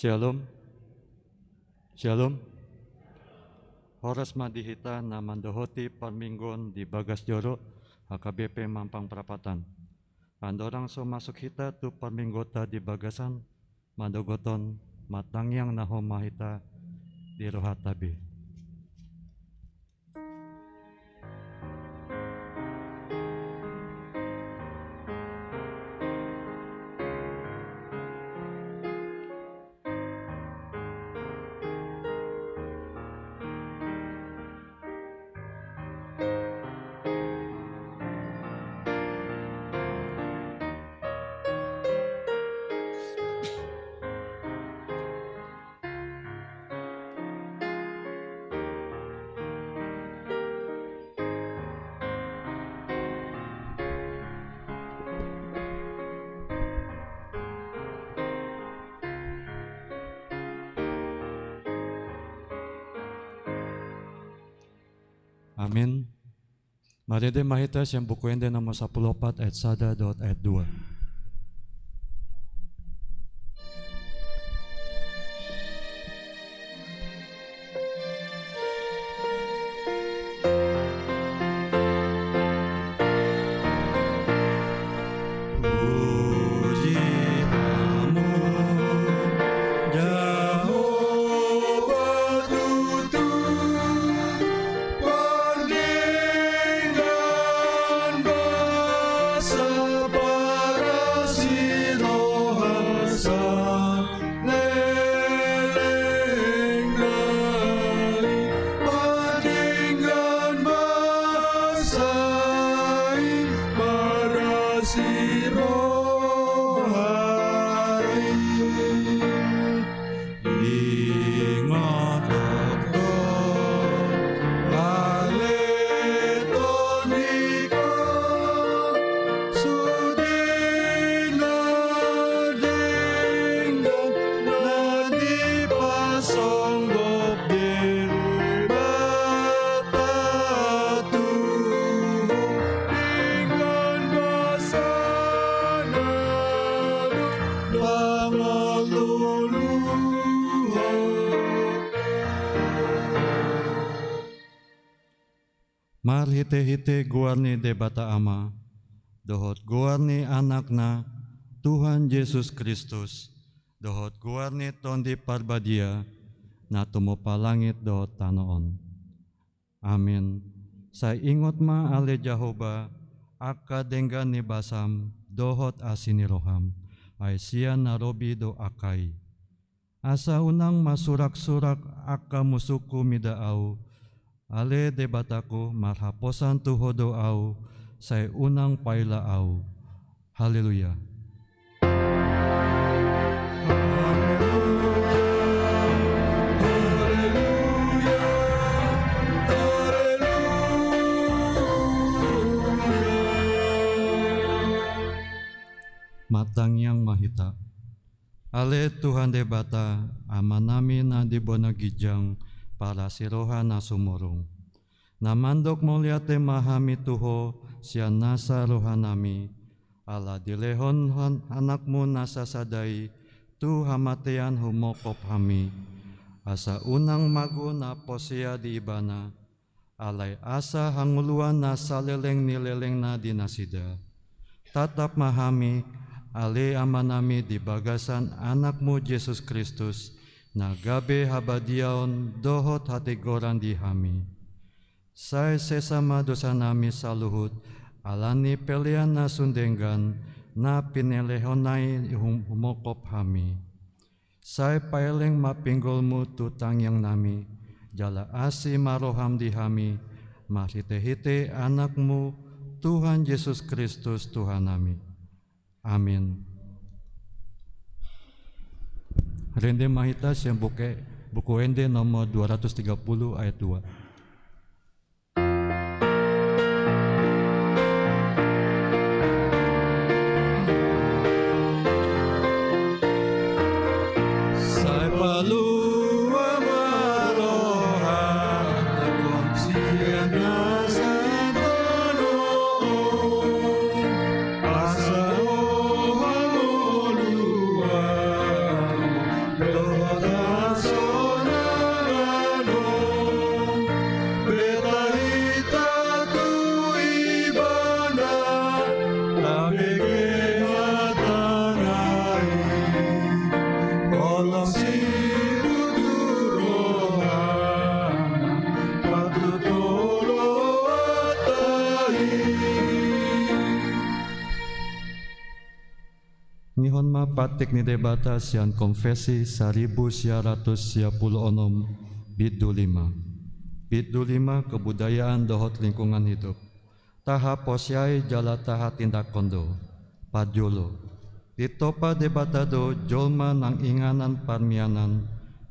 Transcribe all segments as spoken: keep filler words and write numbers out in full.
Syalom. Syalom. Horas ma di hita na mandohoti parmingguon di bagas joro H K B P Mampang Prapatan. Andorang so masuk hita tu parmingguonta di bagasan, mandohot on, martangiang na homa hita di rohanta be. Amin. Marende ma hita sian Buku Ende nomor sampulu opat ayat sada dohot ayat dua. Puji Hamu, Jahowa tutu, pardenggan basa parasi roha saleleng nai, pardenggan basa i parasi roha i. Ingot tongtong ale tondiko, sude na denggan na dipasonggop Debata tu ho, denggan basa na mangolu ho. Marhitehite goar ni Debata Ama, dohot goar ni Anakna, Tuhan Jesus Kristus, dohot goar ni Tondi Parbadia, na tumompa langit dohot tano on. Amin. Sai ingot ma ale Jahowa, angka denggan ni basam, dohot asi ni roham, ai sian na robi do angka i. Asa unang masuraksurak angka musungku mida ahu, ale Debataku, marhaposan tu ho do ahu, sai unang paila ahu. Haleluya. Martangiang ma hita. Ale Tuhan Debata, Amanami na di bona ginjang, parasi roha na sumurung, na mandok mauliate ma hami tu ho sian nasa rohanami, ala dilehon han-, Anakmu na sasada i tu hamatean humongkop hami, asa unang mago na porsea di Ibana, alai asa hangoluan na saleleng ni lelengna di nasida. Tatap ma hami, ale Amanami, di bagasan Anakmu Jesus Kristus, na gabe habadiaon dohot hatigoran di hami. Sai sesa ma dosanami saluhut, ala ni pelean na sun denggan, na pinelehonna i hum-, humongkop hami. Sai paeleng ma pinggolmu tu tangiangnami, jala asi ma roham di hami, marhitehite Anakmu, Tuhan Jesus Kristus, Tuhannami. Amin. Rende ma hita sian buke, Buku Ende nomor dua ratus tiga puluh ayat dua. Sai palua ma rohanta sian nasa tano on, asa roha moluan, Patik ni Debata sian Konfesi saribu sia ratus sia pulu onom, bindu lima. Bindu lima, kebudayaan dohot lingkungan hidup. Tahaposeai jala tahatindanghon do. Parjolo, ditompa Debata do jolma nang inganan parmianan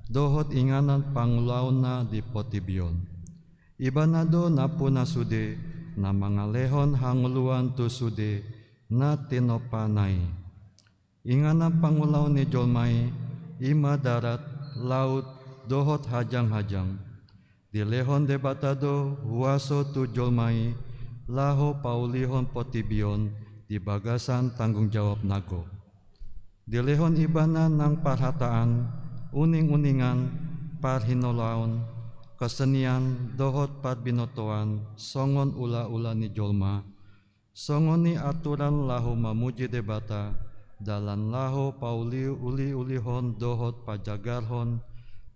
dohot inganan pangulaonna di portibi on. Ibana do nampuna sude, na mangalehon hangoluan tu sude na tinompana i. Inganan pangulaon ni jolma i, i ma darat, laut, dohot hajanghajang. Dilehon Debata do huaso tu jolma i, laho paulihon portibi on di bagasan tanggung jawabna gok. Dilehon Ibana nang parhataan, uninguningan, parhinolaon, kesenian, dohot parbinotoan, songon ulaula ni jolma, songon i aturan laho mamuji Debata, dalan laho pauliulihon dohot pajagarhon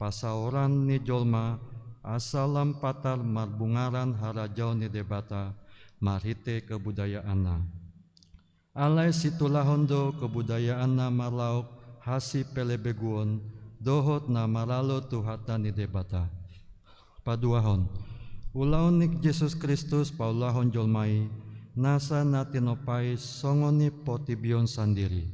pasaoran ni jolma, asa lam patar marbungaran harajaon ni Debata marhite kebudayaanna. Alai situlahon do kebudayaanna marlaok hasipelebeguon dohot na maralo tu hata ni Debata. Paduahon, ulaon ni Jesus Kristus paulahon jolma i, nasa na tinompa i songon i portibi on sandiri.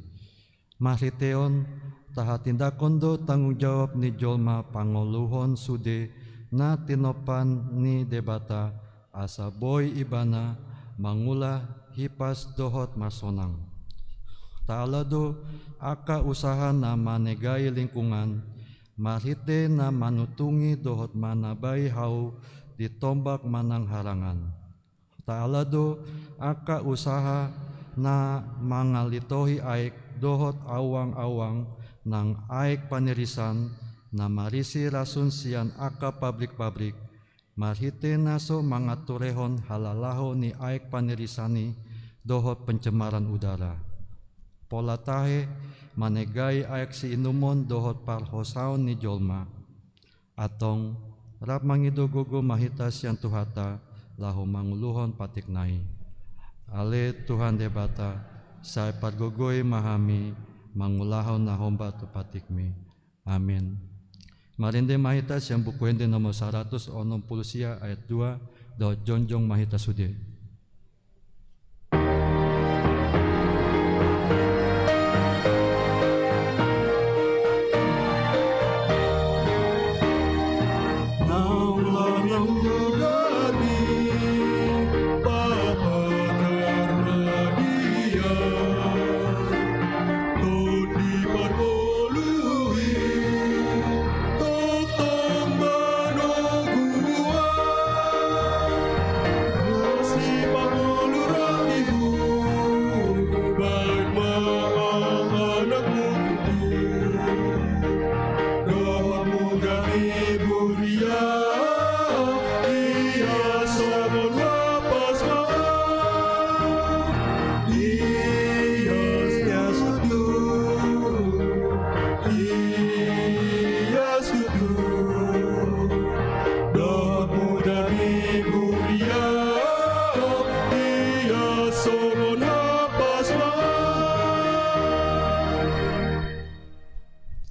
Marhite on, tahatindanghon do tanggung jawab ni jolma pangoluhon sude na tinompa ni Debata, asa boi ibana mangula hipas dohot marsonang. Taala do angka usaha na manegai lingkungan, marhite na manutungi dohot manabai hau di tombak manang harangan. Taala do angka usaha na mangalitohi aek dohot auangauang nang aek panirisan na marisi rasun sian angka pabrik-pabrik, marhite na so mangaturehon halalaho ni aek panirisan i dohot pencemaran udara. Pola tahe manegai aek siinumon dohot parhosaon ni jolma. Antong, rap mangido gogo ma hita sian Tuhanta, laho manguluhon patikna i. Ale Tuhan Debata, sai pargogoi ma hami, mangulahon na hombar tu patikmi. Amin. Marende ma hita sian Buku Ende nomor saratus onom pulu sia ayat dua, dohot jongjong ma hita sude.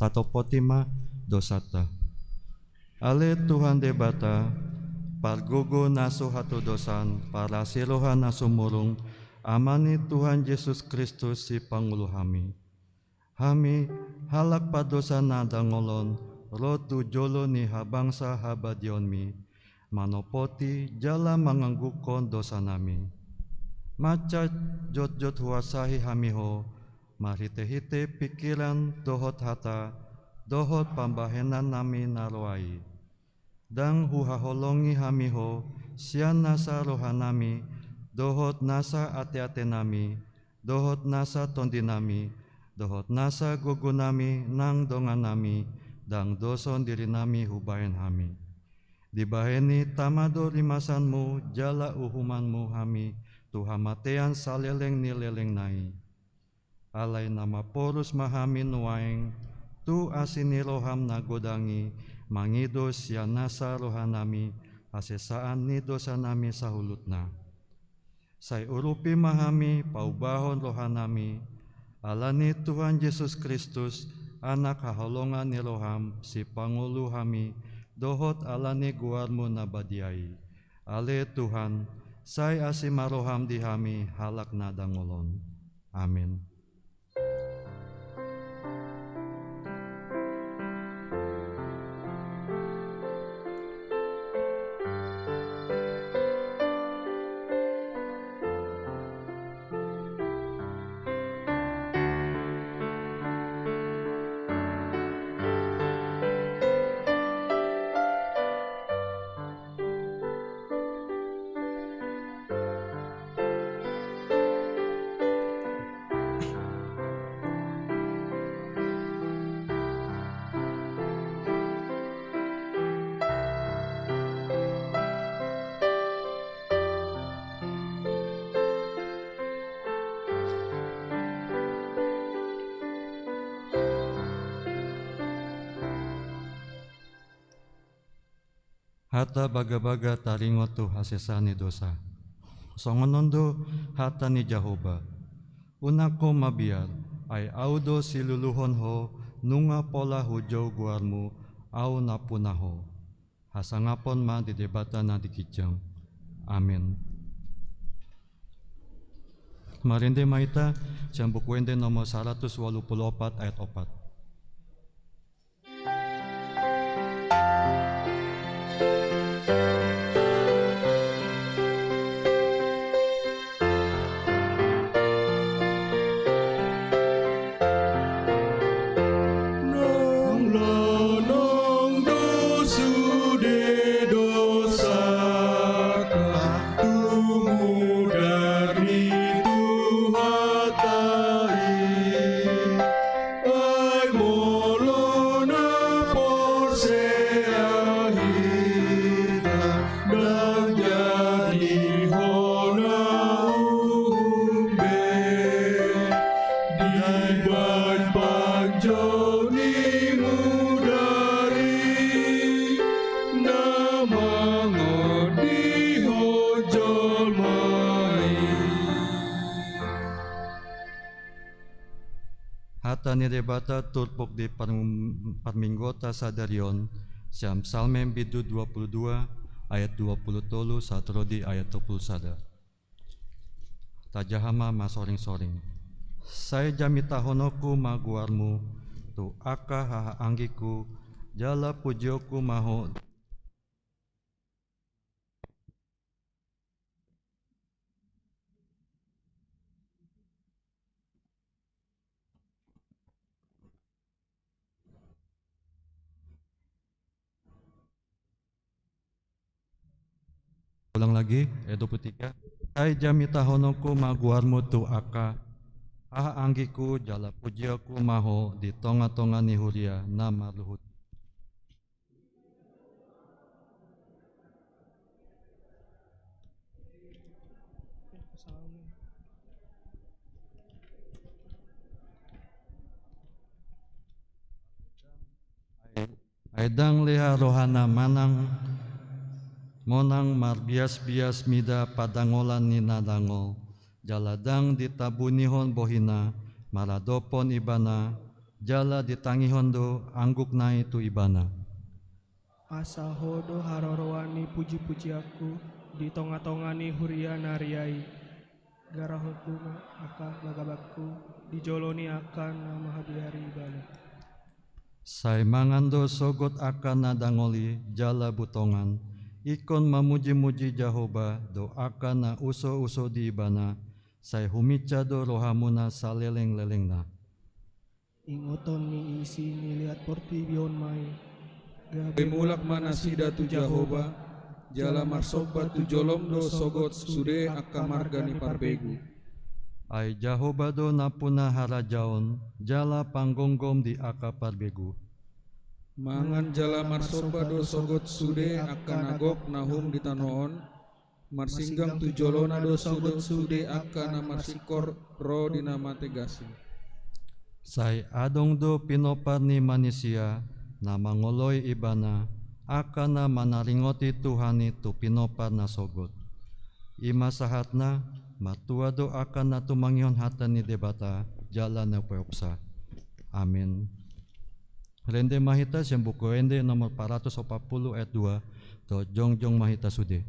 Tatophon hita ma dosanta. Ale Tuhan Debata, pargogo na so hatudosan, parasi roha na sumurung, Ama ni Tuhan Jesus Kristus, Sipangolu hami. Hami, halak pardosa na dangol on, ro tu jolo ni habangsa habadiaonmi, manopoti jala mangangguhon dosanami. Mansai jotjot huasahi hami Ho, marhitehite pingkiran dohot hata, dohot pambahenannami na roa i. Ndang huhaholongi hami Ho, sian nasa rohanami, dohot nasa ateatenami, dohot nasa tondinami, dohot nasa gogonami nang dongannami, ndang doson dirinami hubahen hami. Dibahen i tama do rimasanmu jala uhumanmu hami, tu hamatean saleleng ni lelengna i. Alai na maporus ma hami nuaeng, tu asi ni roham na godang i, mangido sian nasa rohanami, hasesaan ni dosanami sahulutna. Sai urupi ma hami, paubahon rohanami, Ala ni Tuhan Jesus Kristus, Anak haholongan ni roham, sipangolu hami, dohot ala ni goarmu na badia i. Ale Tuhan, sai asi ma roham di hami halak na dangol on. Amin. Hata bagabaga taringot tu hasesaan ni dosa. Songon on do hata ni Jahowa: Unang ho mabiar, ai Ahu do siluluhon ho, nunga pola hujou goarmu, Ahu nampuna ho. Hasangapon ma di Debata na di ginjang. Amin. Marende ma hita sian Buku Ende nomor saratus ualu pulu opat, ayat opat. Nang lonong do sude dosanta, tumundalhon tu hata i. Ai molo na porsea hita, ndang jadi hona uhum be. Dibahen panjou ni mudar i, na mangondihon jolma i. Hata ni Debata turpuk di par-, parmingguonta sadari on, sian Psalmen bindu dua pulu dua, ayat dua pulu tolu sahat ro di ayat dua pulu sada. Tajaha ma marsoringsoring. Sai jamitahononku ma goarmu tu angka hahaanggingku, jala pujionku ma ho. Ulang lagi, ayat dua pulu tiga. Sai jamitahononku ma goarmu tu angka hahaanggingku, jala pujionku ma ho di tongatonga ni huria na marluhut. Ai ndang leha rohana manang monang marbiasbias mida pandangolan ni na dangol, jala ndang ditabunihon bohina maradophon ibana, jala ditangihon do anggukna i tu ibana. Asa ho do haroroan ni pujipujianku di tongatonga ni huria na ria i. Garahonku ma angka bagabaku di jolo ni angka na mahabiar ibana. Sai mangan do sogot angka na dangol i jala butongan, ingkon mamujimuji Jahowa do angka na usouso di ibana, sai huminsa do rohamuna salelenglelengna. Ingoton ni isi ni liat portibi on ma i. Gabe mulak ma nasida tu Jahowa, jala marsomba tu jolom do sogot sude angka marga ni parbegu. Ai Jahowa do nampuna harajaon, jala panggomgom di angka parbegu. Mangan jala marsomba do sogot sude angka na gok na hum di tano on, marsinggang tu jolona do sogot sude angka na marsingkor ro di na mategasing. Sai adong do pinompar ni manisia na mangoloi ibana, angka na manaringoti Tuhan i tu pinompar na sogot. I ma sahatna, martua do angka na tumangihon hata ni Debata, jala na umpasa. Amin. Rende ma hita sian Buku Ende nomor empat ratus empat puluh ayat dua, dohot jongjong ma hita sude.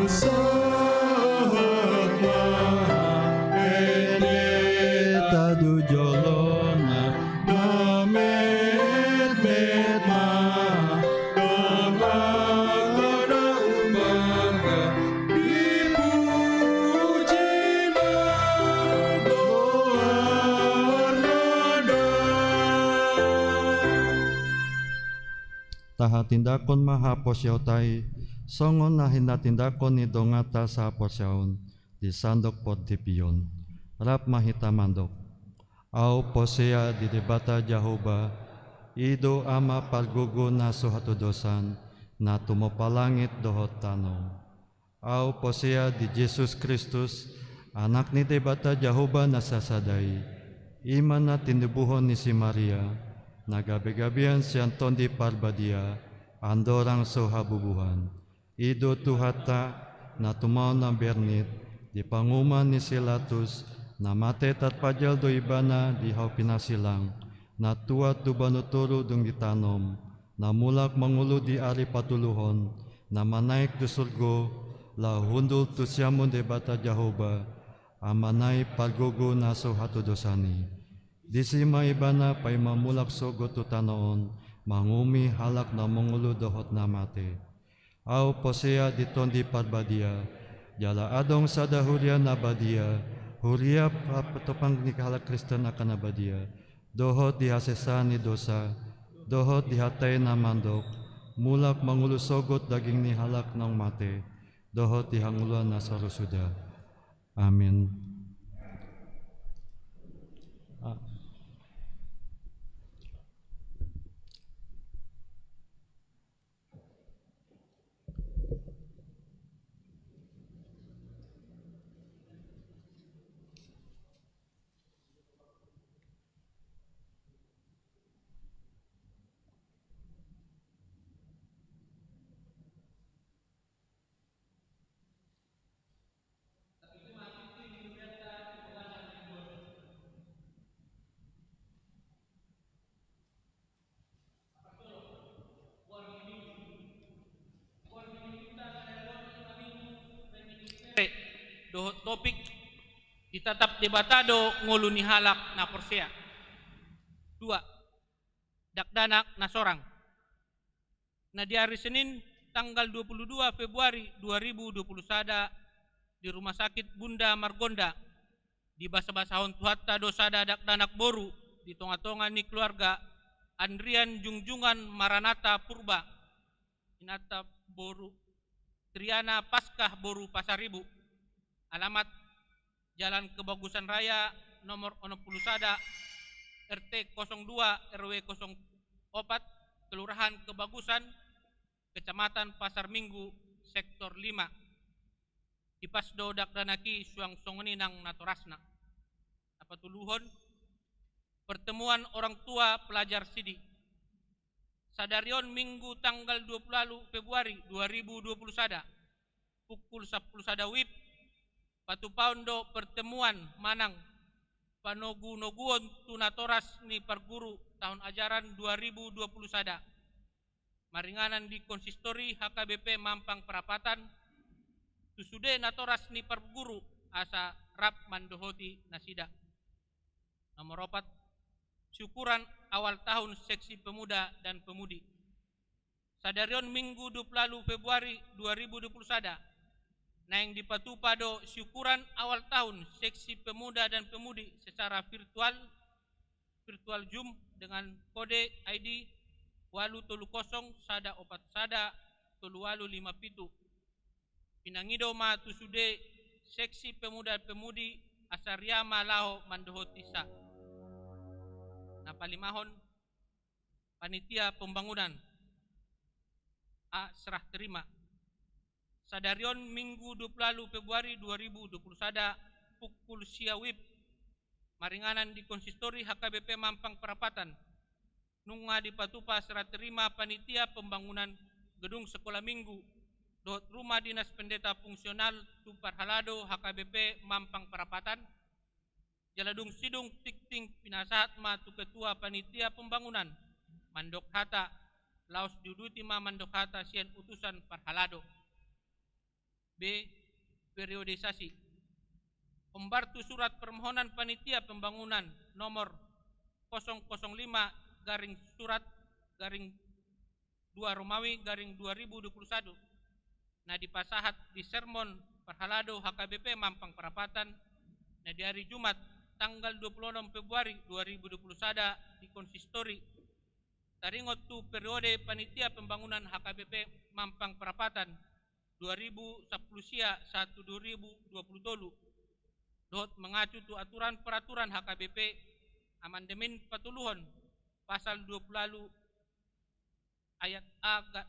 Sahat ma ende tadu jolona, na metmet ma, na mangkada umpama, dipuji ma goarna. Tahatindangkon ma haporseaonta i, songon na hinatindangkon ni donganta sahaporseaon di sandok portibi on. Rap ma hita mandok. Ahu porsea di Debata Jahowa, i do Ama pargogo na so hatodosan, na tumompa langit dohot tano. Ahu porsea di Jesus Kristus, Anak ni Debata Jahowa na sasada i, i ma na tinubuhon ni si Maria, na gabegabean sian Tondi Parbadia, andorang so habubuhan. I do Tuhanta, na tumaon na bernit, di panguhuman ni si Latus, na mate tarpajal do Ibana di hau pinarsilang, na tuat tu banua toru dung ditanom, na mulak mangolu di ari patoluhon, na manaek tu surgo, laho hundul tu siamun Debata Jahowa, Amana i pargogo na so hatodosan i. Disi ma Ibana paima mulak sogot tu tano on, manguhumi halak na mangolu dohot na mate. Ahu porsea di Tondi Parbadia, jala adong sada huria na badia, huria pa-, patopan ni halak Kristen angka na badia, dohot di hasesaan ni dosa, dohot di hata i na mandok, mulak mangolu sogot daging ni halak naung mate, dohot di hangoluan na so ro suda. Amin. A- Dohot topik: Ditatap Debata do ngolu ni halak na porsea. Dua. Dakdanak na sorang. Na di ari Senin, tanggal dua puluh dua Februari dua ribu dua puluh sada, di Rumah Sakit Bunda Margonda, dibasabasahon Tuhanta do sada dakdanak boru di tongatonga ni keluarga, Andrian Jungjungan Maranata Purba, inanta boru Triana Paskah boru Pasaribu. Alamat: Jalan Kebagusan Raya nomor onom puluh sada, R T kosong dua, R W kosong opat, Kelurahan Kebagusan, Kecamatan Pasar Minggu, Sektor lima. Hipas do dakdanak i suang songon i nang natorasna. Na patoluhon, pertemuan orang tua pelajar Sidi. Sadari on Minggu tanggal dua puluh ualu Februari dua ribu dua puluh sada, pukul sampulu sada wib, patupaon do pertemuan manang panogunoguon tu natoras ni parguru tahun ajaran dua ribu dua puluh sada, maringanan di Konsistori H K B P Mampang Perapatan, tu sude natoras ni parguru asa rap mandohoti nasida. Nomor opat, syukuran awal tahun Seksi Pemuda dan Pemudi. Sadari on Minggu dua puluh ualu Februari dua ribu dua puluh sada, naeng dipatupa do syukuran awal tahun Seksi Pemuda dan Pemudi secara virtual, virtual Zoom, dengan kode I D ualu tolu kosong sada opat sada tolu ualu lima pitu. Pinangido ma tu sude Seksi Pemuda Pemudi asa ria ma laho mandohoti sa. Na palimahon, panitia pembangunan. A, serah terima. Sadari on Minggu dua puluh ualu Februari dua ribu dua puluh sada, pukul sia wib, maringanan di Konsistori H K B P Mampang Perapatan, Nunga dipatupa serah terima panitia pembangunan gedung sekolah minggu dohot rumah dinas pendeta fungsional tu parhalado H K B P Mampang Perapatan. Jala dung sidung tingting pinasahat ma tu ketua panitia pembangunan mandok hata, laos diuduti ma mandok hata sian utusan parhalado. B. Periodisasi. Hombar tu surat permohonan panitia pembangunan nomor kosong kosong lima garing surat garing dua Romawi garing dua ribu dua puluh satu, na dipasahat di sermon parhalado H K B P Mampang Perapatan, na di hari Jumat tanggal dua puluh enam Februari dua ribu dua puluh sada di konsistori, taringot tu periode panitia pembangunan H K B P Mampang Perapatan dua ribu sapuluh sia sahat tu dua ribu dua puluh tolu, dohot mengacu tu aturan peraturan H K B P, amandemen patoluhon pasal dua puluh walu ayat A ga-,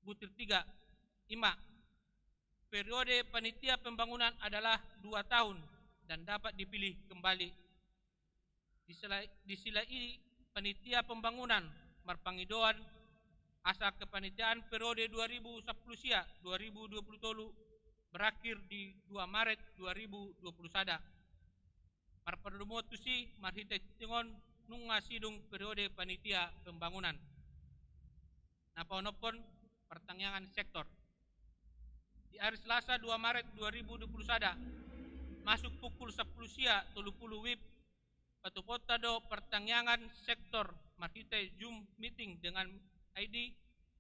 butir tiga, ima, periode panitia pembangunan adalah dua tahun dan dapat dipilih kembali. Di sela-, di sela i panitia pembangunan marpangidoan asa kepanitiaan periode dua ribu sapuluh sia dua ribu dua puluh tolu berakhir di dua Maret dua ribu dua puluh sada. Marpadomuan tusi marhite tingting on nunga sidung periode panitia pembangunan. Na paonomhon, partangiangan sektor. Di hari Selasa dua Maret dua ribu dua puluh sada, masuk pukul sapuluh sia tolu puluh WIB, patupaonta do partangiangan sektor marhite Zoom meeting dengan I D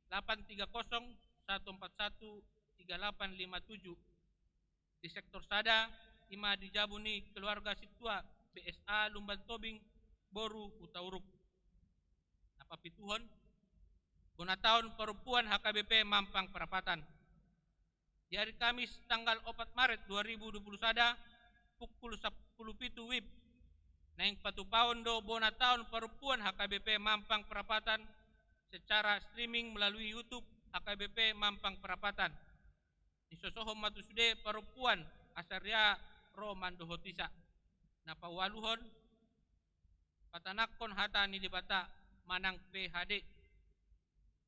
delapan tiga kosong satu empat satu tiga delapan lima tujuh. Di sektor sada, ima di jabu ni keluarga sintua B S A Lumban Tobing, boru Hutauruk. Na papituhon, bona taon parompuan H K B P Mampang Perapatan. Di hari Kamis tanggal opat Maret dua ribu dua puluh sada, pukul sapuluh pitu WIB, naeng patupaon do bona taon parompuan H K B P Mampang Perapatan secara streaming melalui YouTube H K B P Mampang Perapatan. Disosohon ma tu sude parompuan asa ria ro mandohotisa. Na paualuhon, patanakhon hata ni Debata manang P H D.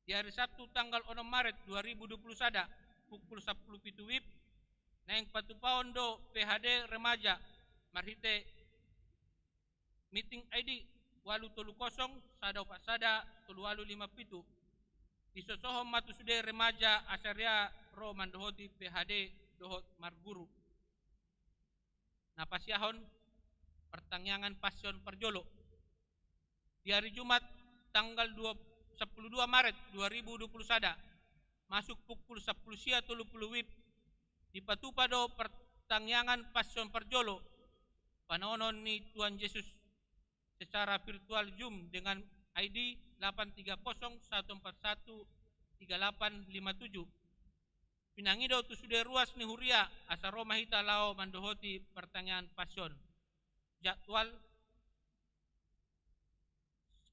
Di hari Sabtu tanggal onom Maret dua ribu dua puluh sada, pukul sapuluh pitu WIB, naeng patupaon do P H D remaja marhite meeting I D ualu tolu kosong sada opat sada tolu ualu lima pitu. Disosohon ma tu sude remaja asa ria ro mandohoti P H D dohot marguru. Na pasiahon, partangiangan Passion parjolo. Di hari Jumat tanggal dua, sapuluh dua Maret dua ribu dua puluh sada, masuk pukul sapuluh sia tolu puluh WIB, dipatupa do partangiangan Passion parjolo, panaonon ni Tuhan Yesus, secara virtual Zoom dengan I D delapan tiga kosong satu empat satu tiga delapan lima tujuh. Pinangido tu sude ruas ni huria asa ro ma hita laho mandohoti partangiangan Passion. Jadwal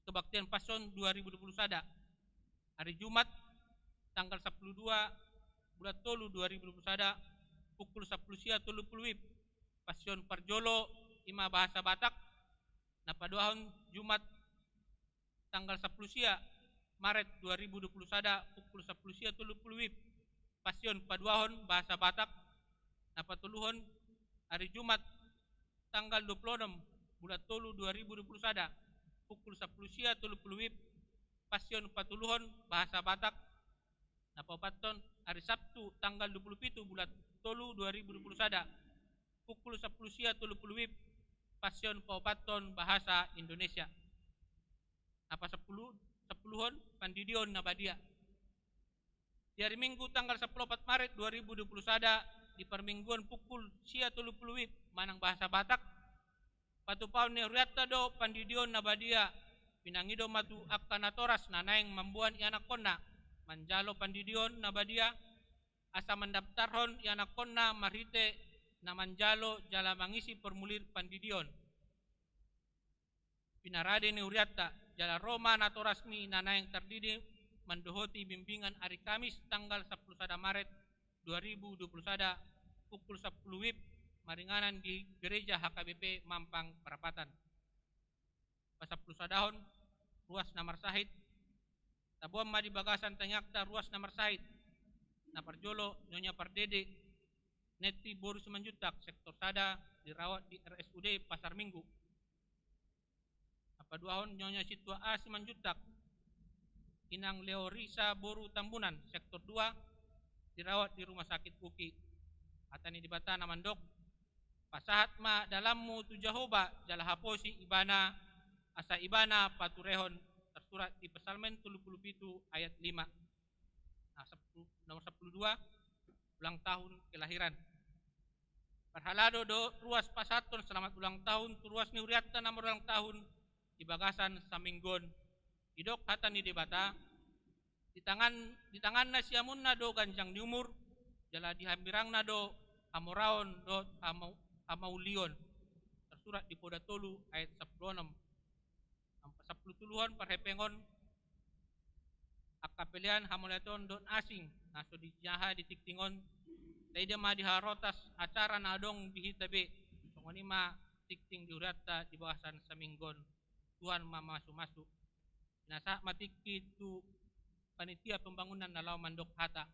kebaktian Passion dua ribu dua puluh sada. Hari Jumat tanggal sapuluh dua bulan tolu dua ribu dua puluh sada, pukul sapuluh sia tolu puluh WIB. Passion parjolo ima bahasa Batak. Na paduahon, Jumat tanggal sapuluh sia Maret dua ribu dua puluh sada, pukul sapuluh sia tolu puluh WIB, Passion paduahon bahasa Batak. Na patoluhon, hari Jumat tanggal dua puluh enam bulan tolu dua ribu dua puluh sada, pukul sapuluh sia tolu puluh WIB, Passion patoluhon bahasa Batak. Na paopathon, hari Sabtu tanggal dua puluh pitu bulan tolu dua ribu dua puluh sada, pukul sapuluh sia tolu puluh WIB, Passion paopathon bahasa Indonesia. Na pasapuluh, sapuluhon, pandidion na badia. Di hari Minggu tanggal sapuluh opat Maret dua ribu dua puluh sada, di parmingguon pukul sia tolu puluh WIB manang bahasa Batak, patupaon ni hurianta do pandidion na badia. Pinangido ma tu angka natoras na naeng mamboan ianakhonna manjalo pandidion na badia, asa mandaptarhon ianakhonna marhite na manjalo jala mangisi formulir pandidion. Pinarade ni hurianta, jala ro ma natorasni na naeng tardidi mandohoti bimbingan ari Kamis tanggal sapuluh sada Maret dua ribu dua puluh sada, pukul sapuluh WIB, maringanan di Gereja H K B P Mampang Perapatan. Pasapuluh sadahon, ruas na marsahit. Taboan ma di bagasan tangiangta ruas na marsahit. Na parjolo Nyonya Pardede Netti boru Simanjuntak, sektor sada, dirawat di R S U D Pasar Minggu. Na paduahon Nyonya Sintua A Simanjuntak, Inang Leorisa boru Tambunan, sektor dua, dirawat di Rumah Sakit UKI. Hata ni Debata na mandok: Pasahat ma dalanmu tu Jahowa, jala haposi ibana, asa ibana paturehon. Tersurat di Psalmen tolu pulu pitu ayat lima. Nah, sepuluh, nomor sepuluh dua, ulang tahun kelahiran. Parhalado do ruas pasahathon selamat ulang tahun tu ruas ni hurianta na marulang tahun di bagasan saminggu on. Didok hata ni Debata: Di tangan, di tanganna siamunna do ganjang ni umur, jala di hambirangna do hamoraon dohot hamau-, hamaulion. Tersurat di Poda tolu ayat sampulu onom. Sampulu toluhon parhepengon angka pelean hamauliateon dohot asing na so dijaha di tingting on, taida ma di harotas acara na adong di hita be. Songon i ma tingting di hurianta di bagasan saminggu on. Tuhan ma mamasu-masu. Pinasahat ma tingki tu panitia pembangunan na laho mandok hata.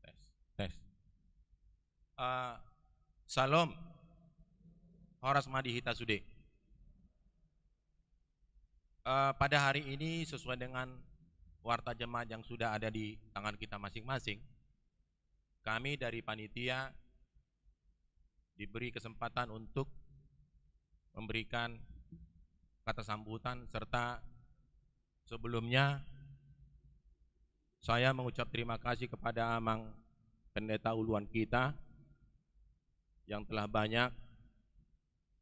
Tes, tes. Eh, Syalom. Horas ma di hita sude. Eh, pada hari ini, sesuai dengan warta jemaat yang sudah ada di tangan kita masing-masing, kami dari panitia diberi kesempatan untuk memberikan kata sambutan, serta sebelumnya saya mengucap terima kasih kepada Amang Pendeta Uluan kita yang telah banyak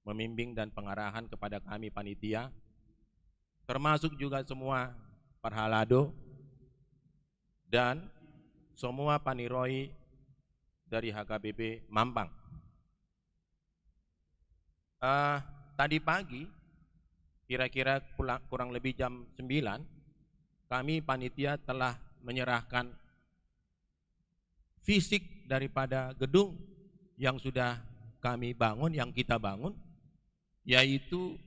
membimbing dan pengarahan kepada kami panitia, termasuk juga semua parhalado dan semua paniroi dari H K B P Mampang. Eh, tadi pagi, kira-kira pula-, kurang lebih jam sembilan, kami panitia telah menyerahkan fisik daripada gedung yang sudah kami bangun, yang kita bangun, yaitu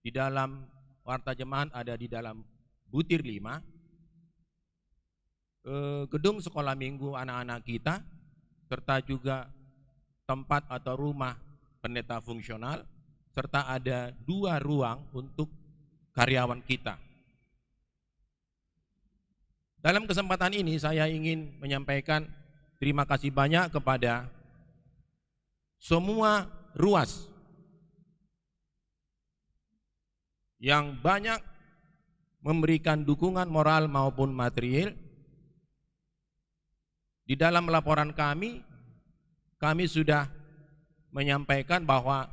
di dalam warta jemaat ada di dalam butir lima, eh, gedung sekolah minggu anak-anak kita, serta juga tempat atau rumah pendeta fungsional, serta ada dua ruang untuk karyawan kita. Dalam kesempatan ini, saya ingin menyampaikan terima kasih banyak kepada semua ruas yang banyak memberikan dukungan moral maupun material. Di dalam laporan kami, kami sudah menyampaikan bahwa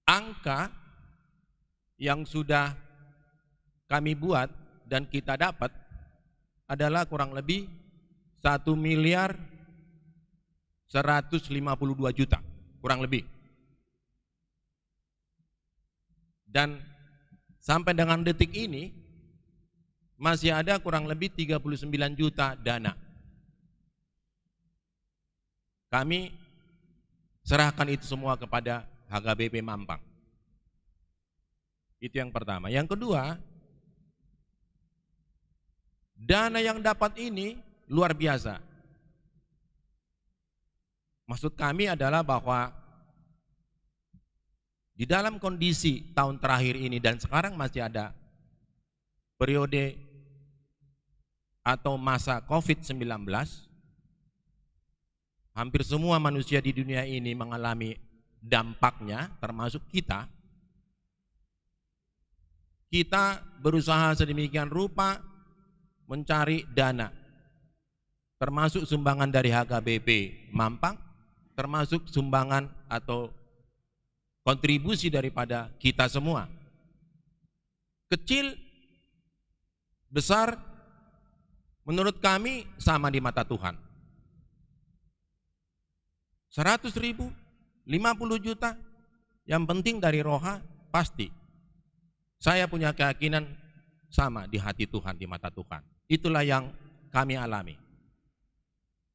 angka yang sudah kami buat dan kita dapat adalah kurang lebih satu miliar seratus lima puluh dua juta, kurang lebih. Dan sampai dengan detik ini, masih ada kurang lebih tiga puluh sembilan juta dana. Kami serahkan itu semua kepada H K B P Mampang. Itu yang pertama. Yang kedua, dana yang dapat ini luar biasa. Maksud kami adalah bahwa di dalam kondisi tahun terakhir ini dan sekarang masih ada periode atau masa covid sembilan belas, hampir semua manusia di dunia ini mengalami dampaknya, termasuk kita. Kita berusaha sedemikian rupa mencari dana, termasuk sumbangan dari H K B P Mampang, termasuk sumbangan atau kontribusi daripada kita semua. Kecil, besar, menurut kami sama di mata Tuhan. Seratus ribu, lima puluh juta, yang penting dari roha, pasti. Saya punya keyakinan sama di hati Tuhan, di mata Tuhan. Itulah yang kami alami.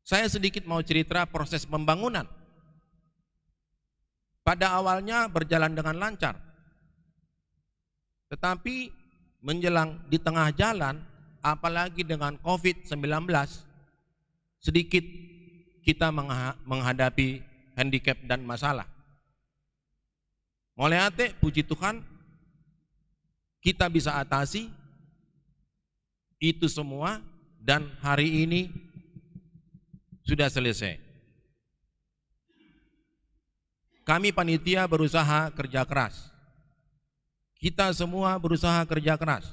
Saya sedikit mau cerita proses pembangunan. Pada awalnya berjalan dengan lancar. Tetapi menjelang di tengah jalan, apalagi dengan covid sembilan belas, sedikit kita mengha-, menghadapi handicap dan masalah. Mauliate, puji Tuhan, kita bisa atasi itu semua dan hari ini sudah selesai. Kami panitia berusaha kerja keras. Kita semua berusaha kerja keras.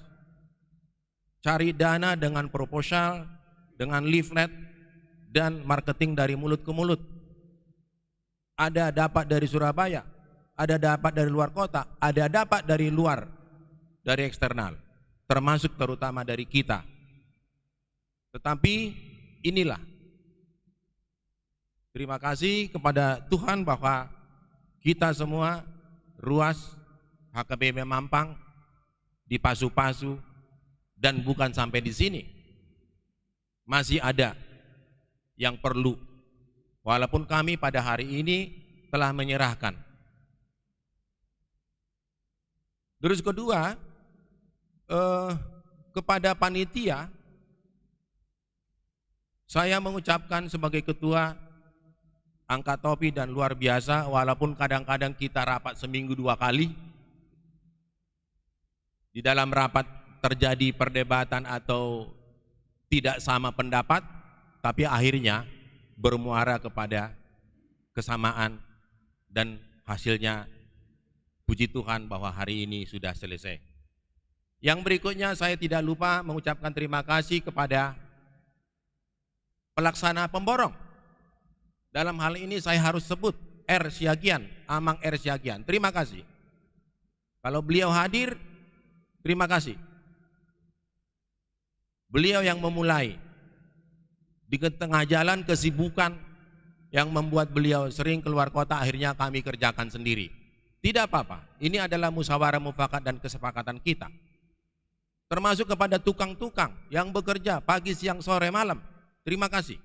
Cari dana dengan proposal, dengan leaflet, dan marketing dari mulut ke mulut. Ada dapat dari Surabaya, ada dapat dari luar kota, ada dapat dari luar, dari eksternal, termasuk terutama dari kita. Tetapi inilah, terima kasih kepada Tuhan bahwa kita semua, Ruas, H K B P Mampang, dipasu-pasu, dan bukan sampai di sini. Masih ada yang perlu. Walaupun kami pada hari ini telah menyerahkan. Terus kedua, eh, kepada panitia, saya mengucapkan sebagai ketua, angkat topi dan luar biasa, walaupun kadang-kadang kita rapat seminggu dua kali, di dalam rapat terjadi perdebatan atau tidak sama pendapat, tapi akhirnya bermuara kepada kesamaan dan hasilnya, puji Tuhan, bahwa hari ini sudah selesai. Yang berikutnya, saya tidak lupa mengucapkan terima kasih kepada pelaksana pemborong. Dalam hal ini saya harus sebut R Siagian, Amang R Siagian. Terima kasih. Kalau beliau hadir, terima kasih. Beliau yang memulai. Di tengah jalan kesibukan yang membuat beliau sering keluar kota, akhirnya kami kerjakan sendiri. Tidak apa-apa. Ini adalah musyawarah mufakat dan kesepakatan kita. Termasuk kepada tukang-tukang yang bekerja pagi, siang, sore, malam. Terima kasih.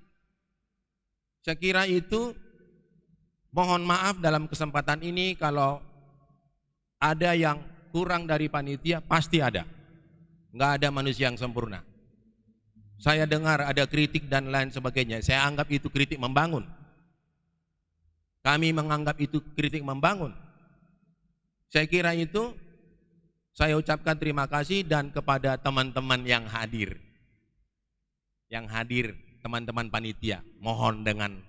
Saya kira itu, mohon maaf dalam kesempatan ini kalau ada yang kurang dari panitia, pasti ada. Nggak ada manusia yang sempurna. Saya dengar ada kritik dan lain sebagainya. Saya anggap itu kritik membangun. Kami menganggap itu kritik membangun. Saya kira itu, saya ucapkan terima kasih dan kepada teman-teman yang hadir. Yang hadir, teman-teman panitia, mohon dengan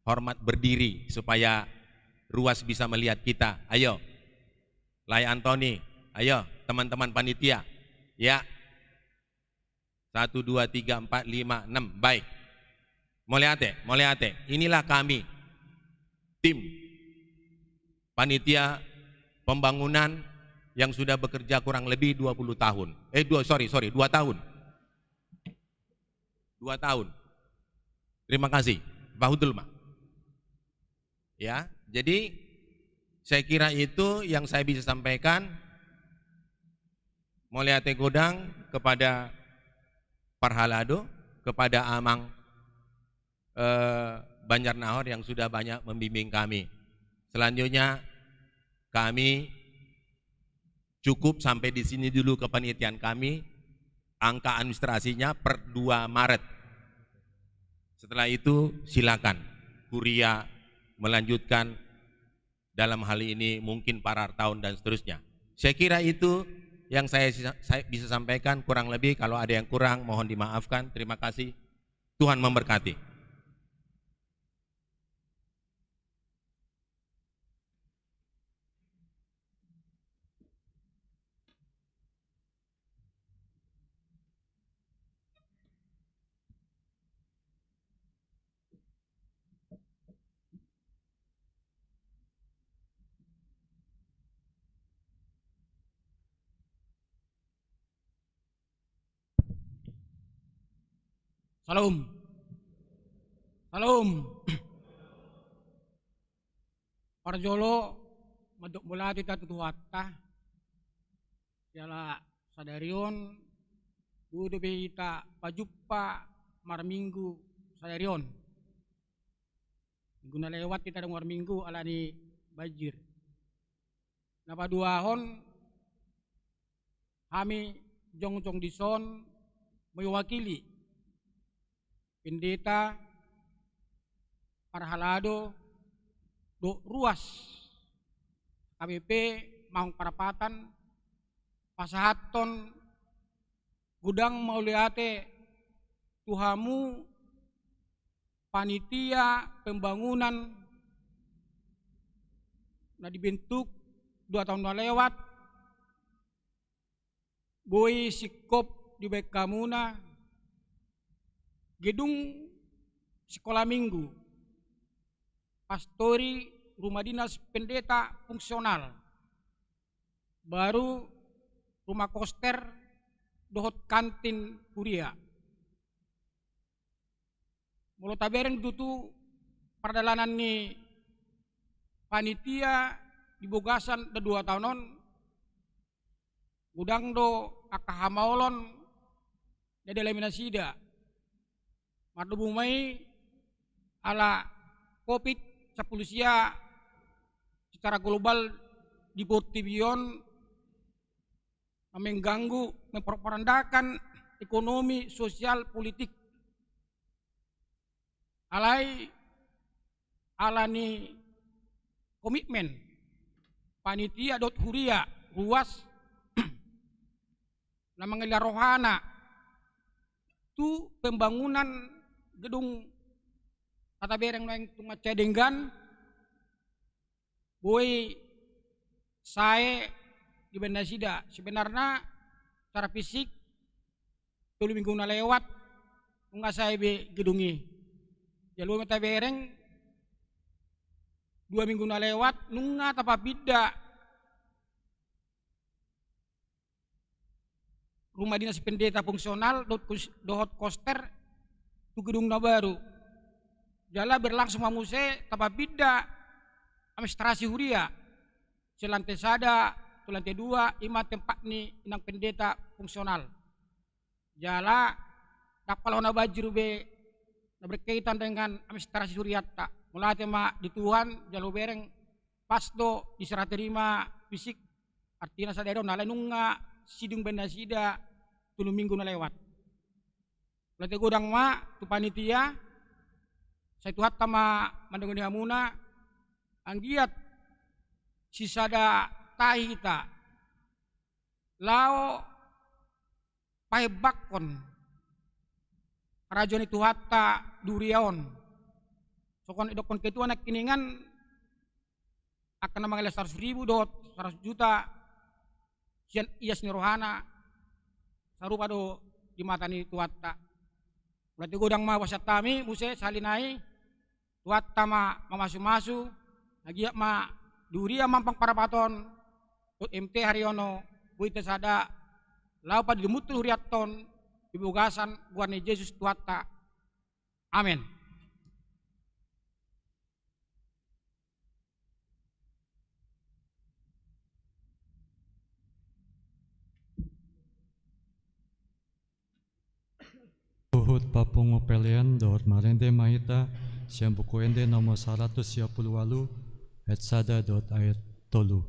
hormat berdiri supaya Ruas bisa melihat kita. Ayo. Lai Antoni, ayo, teman-teman panitia. Ya. Satu, dua, tiga, empat, lima, enam. Baik. Mauliate, mauliate. Inilah kami, tim panitia pembangunan yang sudah bekerja kurang lebih dua puluh tahun. Eh, dua, sorry, sorry, dua tahun. Dua tahun. Terima kasih. Pak Hudul, Mak. Ya, jadi saya kira itu yang saya bisa sampaikan. Mauliate godang kepada parhalado, kepada Amang, eh, Banjarnahor yang sudah banyak membimbing kami. Selanjutnya, kami cukup sampai di sini dulu kepanitiaan kami, angka administrasinya per dua Maret. Setelah itu, silakan kuria melanjutkan dalam hal ini mungkin Pak Artaun dan seterusnya. Saya kira itu yang saya, saya bisa sampaikan, kurang lebih kalau ada yang kurang mohon dimaafkan. Terima kasih. Tuhan memberkati. Salam. Salam. Parjolo, mandok mauliate hita tu Tuhanta. Jala sadari on Boi dope hita pajumpa marminggu sadari on. Minggu na lewat hita ndang marminggu alani banjir. Na paduahon, hami jongjong dison mewakili pendeta, parhalado dohot ruas H K B P Maung Parapatan pasahathon godang mauliate tu hamu panitia pembangunan na dibentuk dua taon na lewat. Boi singkop dibahen hamuna gedung sikola minggu, pastori, rumah dinas pendeta fungsional, baru rumah koster dohot kantin kuria. Molo tabereng tutu pardalanan ni panitia di bagasan dua taon on, godang do angka hamaolon na dialami nasida. Mardomu ma i ala covid sampulu sia secara global di portibi on, na mengganggu, memporak-porandakan ekonomi, sosial, politik. Alai ala ni komitmen panitia dohot huria ruas na mangalehon rohana tu pembangunan gedung na tabereng nuaeng tu mansai denggan, boi sae dibahen nasida. Sebenarna secara fisik tolu minggu na lewat nunga sae be gedung i. Jala boi ma tabereng dua minggu na lewat nunga tapapinda rumah dinas pendeta fungsional dohot kus-, dohot koster tu gedung na baru. Jala berlangsung ma muse tapapinda administrasi huria sian lante sada tu lante dua, i ma tempat ni inang pendeta fungsional. Jala dang pola hona banjir be na berkaitan dengan administrasi hurianta. Mauliate ma di Tuhan, jala hubereng pas do diserah terima fisik, artina sadari on alai nunga sidung bahen nasida tolu minggu na lewat. Mauliate godang ma tu panitia, sai Tuhanta ma mandongani hamuna, anggiat sisada tahi hita laho pahebakkon harajaon ni Tuhanta di huria on. Songon didokkon ketua nangkiningan, angka na mangalehon saratus ribu dohot saratus juta sian ias ni rohana, sarupa do di mata ni Tuhanta. Mauliate godang ma hupasahat hami muse sahali nai, Tuhanta ma mamasumasu, anggiat ma di huria Mampang Parapat on dohot M T Haryono boi hita sada laho padidomuthon hurianta on di bagasan goar ni Jesus Tuhanta. Amen. Huhut papungu pelean dohot marende ma hita sian Buku Ende nomor saratus sia pulu ualu, ayat sada dohot ayat tolu.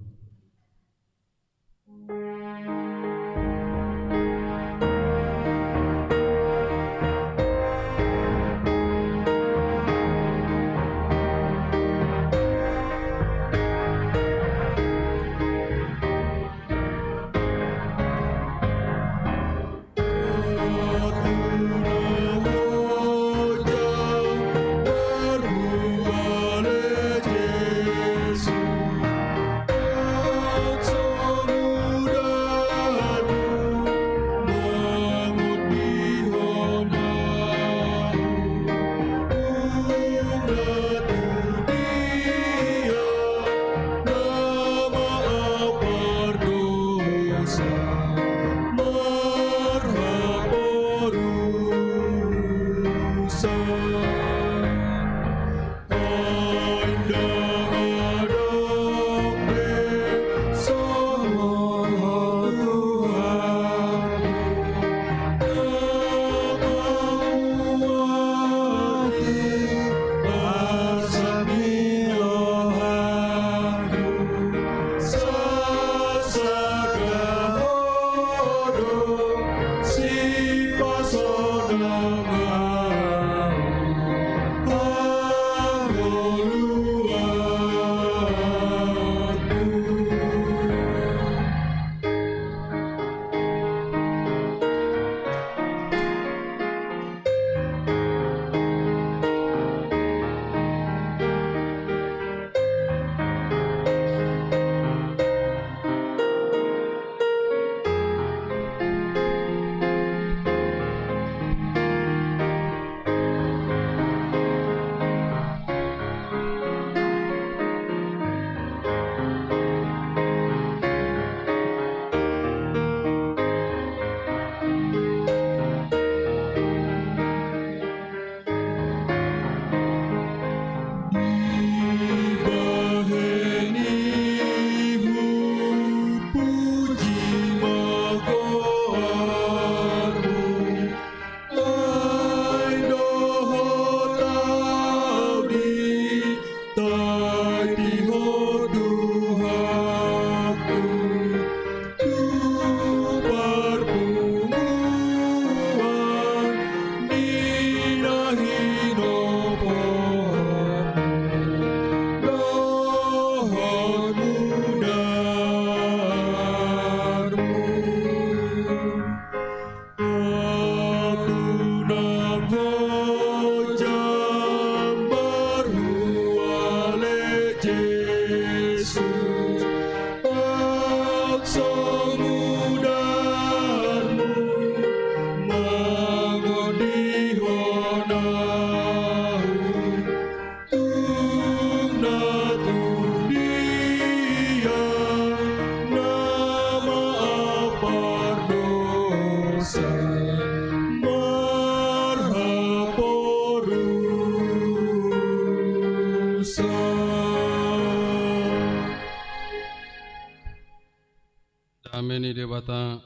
Dame ni Debata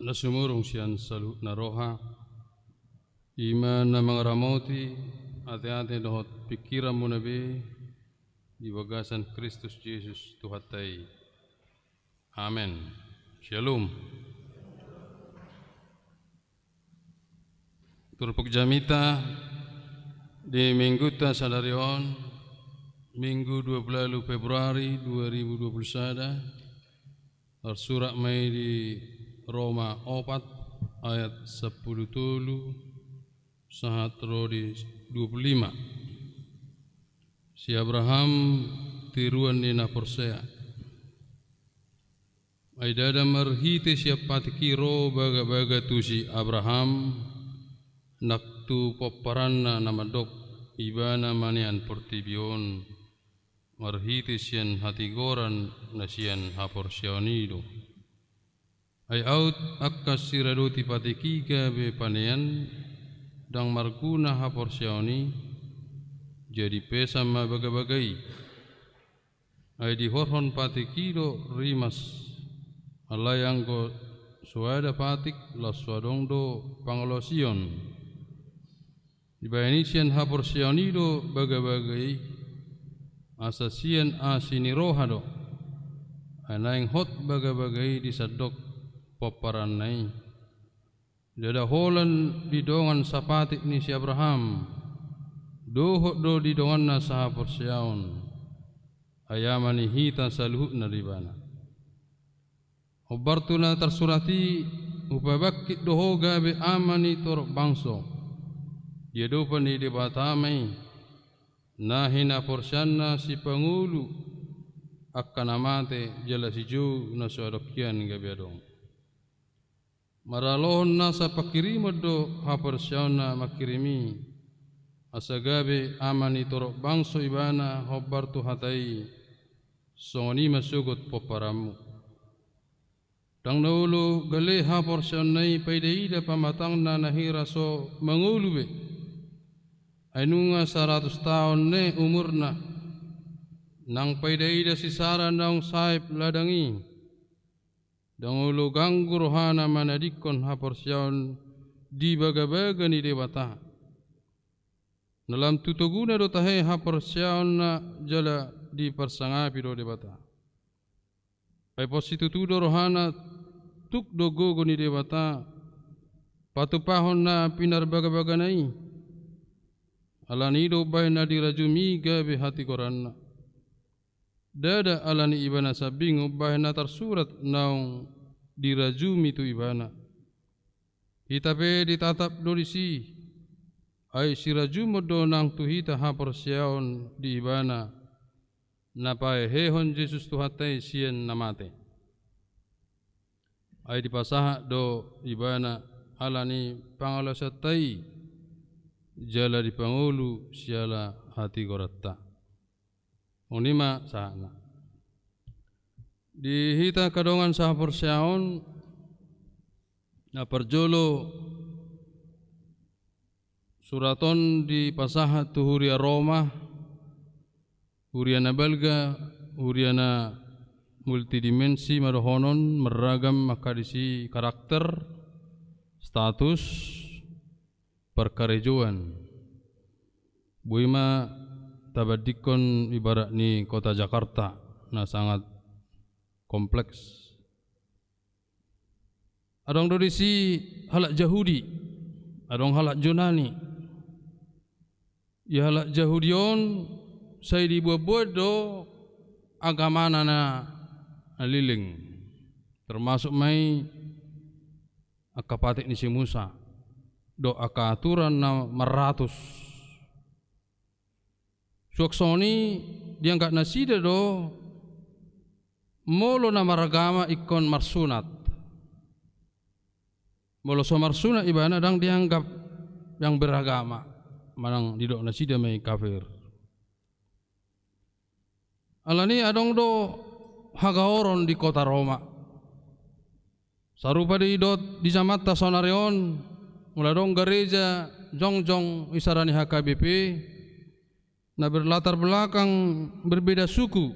na sumurung sian saluhutna roha, i ma na mangaramoti ateate dohot pingkiranmuna be di bagasan Kristus Jesus Tuhanta i. Amen. Syalom. Turpuk jamita di mingguta sadari on, Minggu dua puluh Februari dua ribu dua puluh sada, tarsurat ma i di Roma opat ayat sampulu tolu sahat ro di dua puluh lima. Si Abraham tiruan ni na porsea. Ai ndada marhite sian patik i ro bagabaga tu si Abraham, nang tu pomparanna na mandok, ibana manean portibi on, marhite sian hatigoran na sian haporseaon i do. Ai aut angka siradoti patik i gabe panean, ndang marguna haporseaon i, jadi pesan ma bagabaga i. Ai dihorhon patik i do rimas, alai anggo soada patik, laos so adong do pangalaosion. Dibahen i sian haporseaon i do bagabaga i, asa sian asi ni roha do. Ai naeng hot bagabaga i di sandok pomparanna i. Ndada holan di dongan sapatik ni si Abraham, dohot do di donganna sahaporseaon. Ai ama ni hita saluhutna do ibana. Hombar tu na tarsurat i, hupabangkit do ho gabe ama ni torop bangso. Di adopan ni Debata ma i, na hinaporseaanna sipangolu angka na mate jala sijou na so adong hian gabe adong. Maralohon nasa pangkirimon do haporseaonna mangkirim i, asa gabe ama ni torop bangso ibana hombar tu hata i, songon i ma sogot pomparanmu. Ndang na olo gale haporseaonna i paidaida pamatangna na hira so mangolu be. Ai nunga saratus taon ne umurna, nang paidaida si Sara naung saep ladang i. Ndang olo ganggu rohana manadingkon haporseaon di bagabaga ni Debata. Na lam tu toguna do tahe haporseaonna jala diparsangapi do Debata. Ai pos situtu do rohana, tuk do gogo ni Debata patupahon na pinarbagabagana i. Alani i do umbahen na dirajumi i gabe hatigoranna. Ndada alani ibana sambing umbahen na tarsurat naung dirajumi tu ibana. Hita pe ditatap do disi, ai sirajumon do nang tu hita haporseaon di ibana, na pahehehon Jesus Tuhanta i sian na mate. Ai dipasahat do ibana alani pangalaosionta i, jala dipangolu siala hatigoranta. Songon i ma sahatna. Di hita angka dongan sahaporseaon, na parjolo surat on dipasahat tu huria Roma, huria na balga, huria na multidimensi ma dohonon, marragam angka disi karakter, status, parkarejoan. Boi ma tabandingkon ibarat ni kota Jakarta na sangat kompleks. Adong do disi halak Jahudi, adong halak Junani. Ia halak Jahudi on sai dibuatbuat do agamana na leleng, termasuk ma i angka patik ni si Musa dohot angka aturan na marratus. Suang songon i dianggap nasida do molo na maragama ingkon marsunat. Molo so marsunat ibana ndang dianggap yang beragama, manang didok nasida ma i kafir. Alani adong do hagaoron di kota Roma. Sarupa do didok di zamanta saonari on, molo adong gareja jongjong isara ni H K B P na berlatar belakang berbeda suku.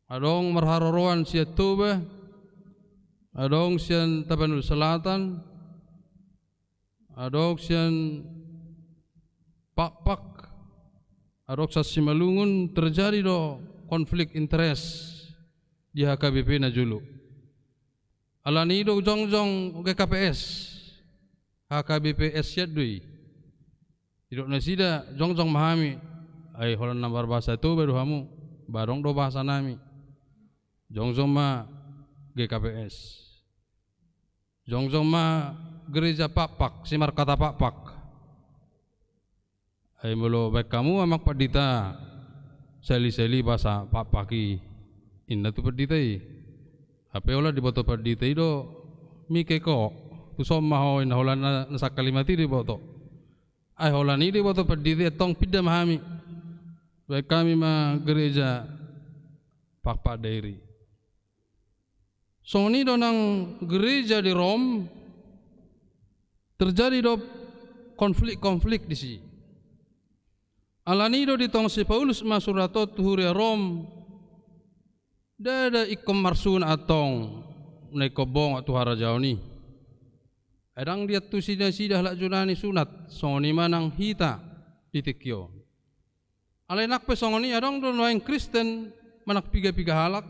Adong marharoroan sian Toba, adong sian Tapanuli Selatan, adong sian Pakpak, adong sian Simalungun, terjadi do konflik interes di H K B P na jolo. Alani i do jongjong G K P S, H K B P S sian do i. Didok nasida, jongjong ma hami, ai holan na marbahasa Toba do hamu, ba adong do bahasa nami. Jongjong ma G K P S. Jongjong ma gereja Pakpak, Simarkata Pakpak. Ai molo baen hamu amang pandita, sahali-sahali bahasa Pakpak i, inna tu pandita i. Hape holan diboto pandita i do, mike ho, tuson ma ho inna holan na, na sangkalimat i diboto. Ai holan i diboto pandita i, antong pinda ma hami. Baen hami ma gereja Pakpak Dairi. Songon i do nang gereja di Rom, terjadi do konflik-konflik disi. Alani i do ditongsi Paulus ma surat on tu huria Rom, ndada ingkon marsunat antong na ingkon bongot tu harajaon i. Ai ndang diantusi nasida halak Junani sunat, songon i ma nang hita di tingki on. Alai nang pe songon i adong do nuaeng Kristen manang piga-piga halak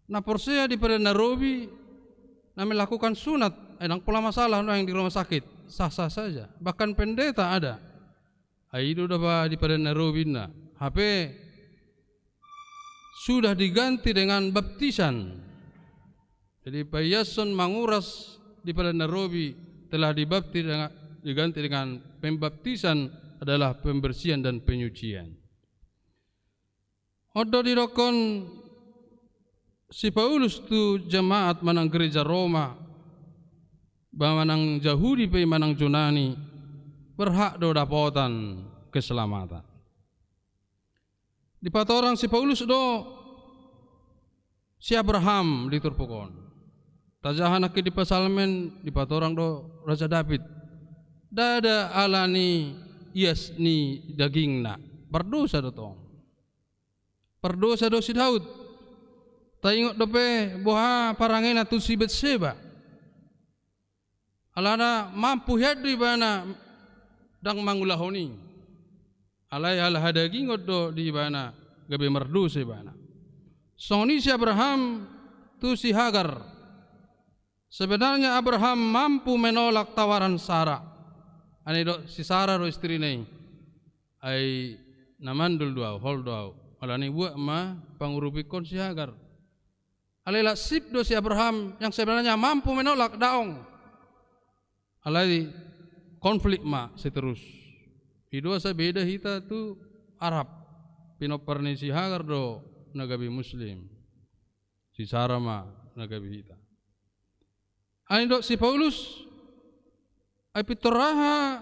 na porsea di Padan na Robi, na melakukan sunat, ai ndang pola masalah nuaeng di rumah sakit, sah-sah saja. Bahkan pendeta ada. Ai i do daba di Padan na Robi inna. Hape sudah diganti dengan baptisan. Jadi paiashon manguras di Padan na Robi telah dibaptis dengan, diganti dengan pembaptisan adalah pembersihan dan penyucian. On do didokkon si Paulus tu jemaat manang gereja Roma, ba manang Jahudi pe manang Junani, berhak do dapotan keselamatan. Dipatorang si Paulus do si Abraham di turpuk on. Tajaha nangkin di Psalmen, dipatorang do Raja David. Ndada alani ias ni dagingna, pardosa do tong. Pardosa do si Daud. Taingot dope boha parangena tu si Betseba. Alana mampu hian do ibana ndang mangulahon i. Alai ala hadagingon do di ibana, gabe mardosa ibana. Songon i si Abraham tu si Hagar. Sebenarnya Abraham mampu menolak tawaran Sara. Alai didok si Sara do istrina i. Ai na mandul do au, hol do au. Alani buat ma pangurupingkon si Hagar. Alai laos sip do si Abraham yang sebenarnya mampu menolak, daong. Alai konflik ma seterus. I do asa beda hita tu Arab. Pinompar ni si Hagar do na gabe Muslim. Si Sara ma na gabe hita. Ai didok si Paulus, ai pintor aha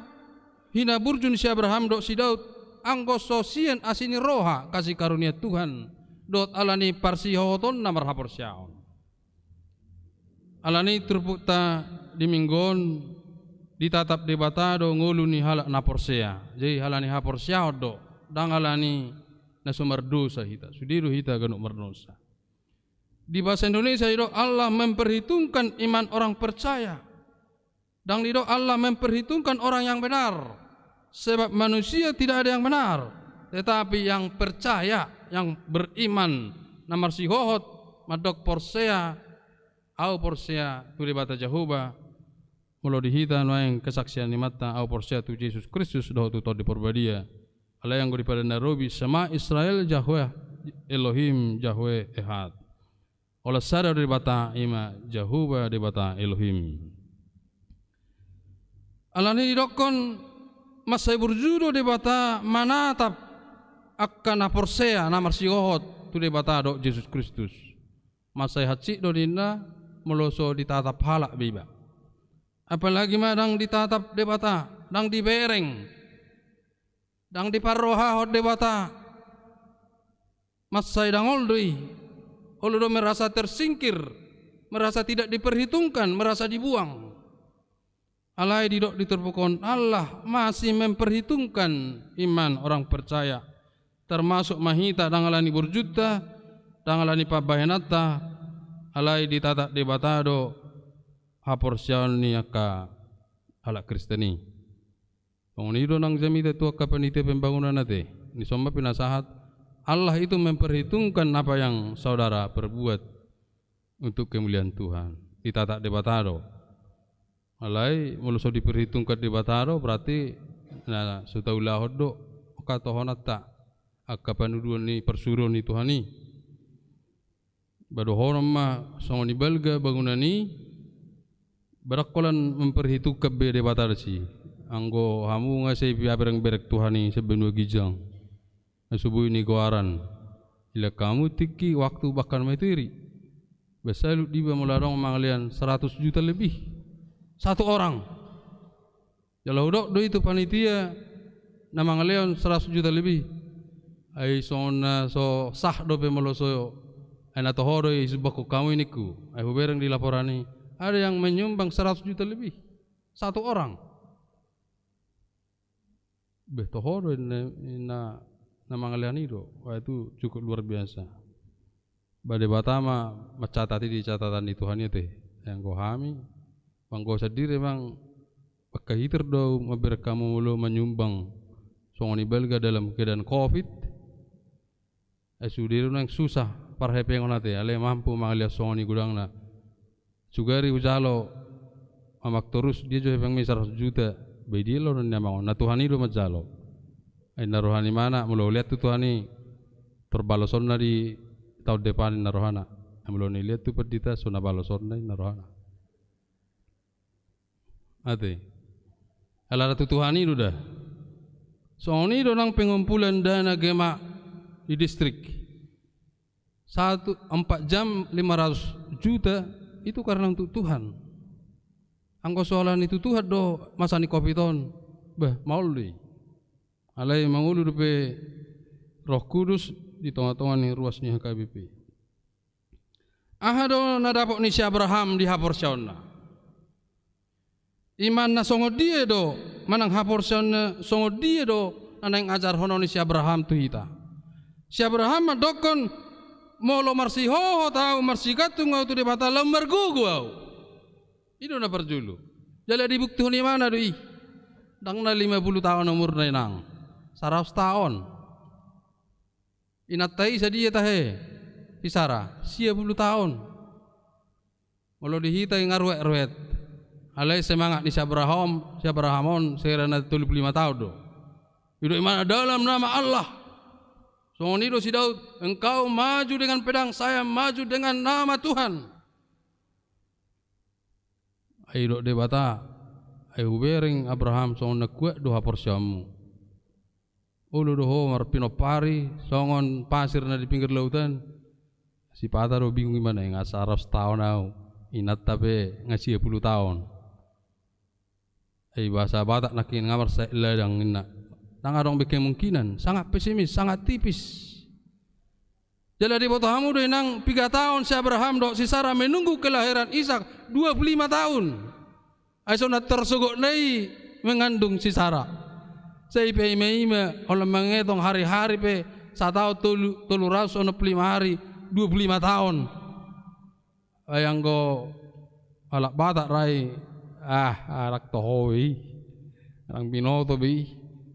hinaburju ni si Abraham dohot si Daud, anggo so sian asi ni roha, kasih karunia Tuhan, dohot alani parsihohotonna marhaporseaon. Alani turpukta di minggu on, ditatap Debata do ngolu ni halak na porsea. Jadi alani haporseaon do, ndang alani na so mardosa hita. Sude do hita ganup mardosa. Di bahasa Indonesia didok, Allah memperhitungkan iman orang percaya. Ndang didok, Allah memperhitungkan orang yang benar. Sebab manusia tidak ada yang benar. Tetapi yang percaya, yang beriman, na marsihohot, mandok porsea, au porsea tu Debata Jahowa, molo di hita nuaeng kesaksian ni imanta, au porsea tu Jesus Kristus dohot tu Tondi Parbadia. Alai anggo di Padan na Robi, Shema Israel, Yahweh Elohim, Yahweh Ehad. Olat sada do Debata, i ma Jahowa Debata Elohim. Alani didokkon, mansai burju do Debata manatap angka na porsea na marsihohot tu Debata dohot Jesus Kristus. Mansai hansit do ninna molo so ditatap halak be iba. Apalagi ma ndang ditatap Debata, ndang dibereng, ndang diparrohahon Debata. Mansai dangol do i. Olo do merasa tersingkir, merasa tidak diperhitungkan, merasa dibuang. Alai didok di turpuk on, Allah masih memperhitungkan iman orang percaya. Termasuk ma hita, ndang alani burjunta, ndang alani pambahenanta, Alai ditatap Debata do haporseaon ni angka halak Kristen i. Songon i do nang jamita tu angka panitia pembangunan ate. Dison ma pinasahat, Allah itu memperhitungkan apa yang saudara perbuat untuk kemuliaan Tuhan. Ditatap Debata do. Alai molo so diperhitungkan Debata do, berarti na so taulahon do angka tohonanta, angka panuduhon ni parsuruon ni Tuhan i. Ba dohonon ma songon i balga bangunan i, ba ndang holan memperhitungkan be Debata disi. Anggo hamu nga sai piaberengbereng Tuhan i sebanua ginjang. Na so boi ni goaran. Dilehon hamu tingki, waktu, bahkan materi. Ba salut do iba molo adong mangalean seratus juta lebih. Satu orang. Jala hudok do i tu panitia na mangalehon seratus juta lebih. Ai songon na so sah dope molo so, ai na toho do i sumbanghon hamu i ningku. Ai hubereng di laporan i, ada yang menyumbang seratus juta lebih. Satu orang. Beh, toho do i na, na, na mangalehon i do. Wah, itu cukup luar biasa. Ba Debata ma mancatat i di catatan ni Tuhan i ate. Anggo hami, anggo sandiri memang pangkahiter do au mambereng hamu molo manyumbang songon i balga dalam keadaan covid. Ai sude do nang susah parhepengon ate, alai mampu mangalehon songon i godangna. Sugari hujalo, amang torus dia jo hepengmi saratus juta, ba i dia loan ni amang on, na Tuhan i do manjalo. Ai na roha ni imana, molo hulean tu Tuhan i, tor balosonna di taon depan i na rohana. Ai molo na hulean tu pandita, so na balosonna i na rohana. Ate. Ala ra tu Tuhan i do da. Songon i do nang pengumpulan dana gemak di distrik. Satu, empat jam lima ratus juta itu karena untuk Tuhan. Anggo so ala ni tu Tuhan do masa ni covid on, bah, maol do i. Alai mangolu dope Roh Kudus di tongatonga ni ruas ni H K B P. Aha do na dapot ni si Abraham di haporseaonna? Iman na songon dia do, manang haporseaon na songon dia do na naeng ajarhonon ni si Abraham tu hita? Si Abraham mandokkon, molo marsihohot au, marsigantung au tu Debata, laho margogo au. I do na parjolo. Jala dibuktihon imana do i. Ndang na lima pulu taon umurna inang. Saratus taon. Inanta i sadia tahe? Si Sara, sia pulu taon. Molo di hita i nga ruetruet. Alai semangat ni si Abraham, si Abraham on sera na tolu pulu lima taon do. I do imana dalam nama Allah. Songon i do si Daud, engkau maju dengan pedang, saya maju dengan nama Tuhan. Ai didok Debata, ai hubereng Abraham songon na kuat do haporseaonmu. Olo do ho marpinompari songon pasir na di pinggir lautan. Sipata do bingung imana, nga saratus taon au, inanta pe nga sia pulu taon. Ai bahasa Batak nangkin nga marsaet ladang ninna. Ndang adong be kemungkinan, sangat pesimis, sangat tipis. Jala diboto hamu do inang piga taon si Abraham dohot si Sara menunggu kelahiran Ishak dua pulu lima taon. Ai so na tarsogotna i mengandung si Sara. Sai pe ima-ima, olo mangetong hari-hari pe, sataon tolu, tolu ratus onom pulu lima hari, dua pulu lima taon. Ai anggo halak Batak ra i, ah, ndang toho be i. Ndang binoto be i.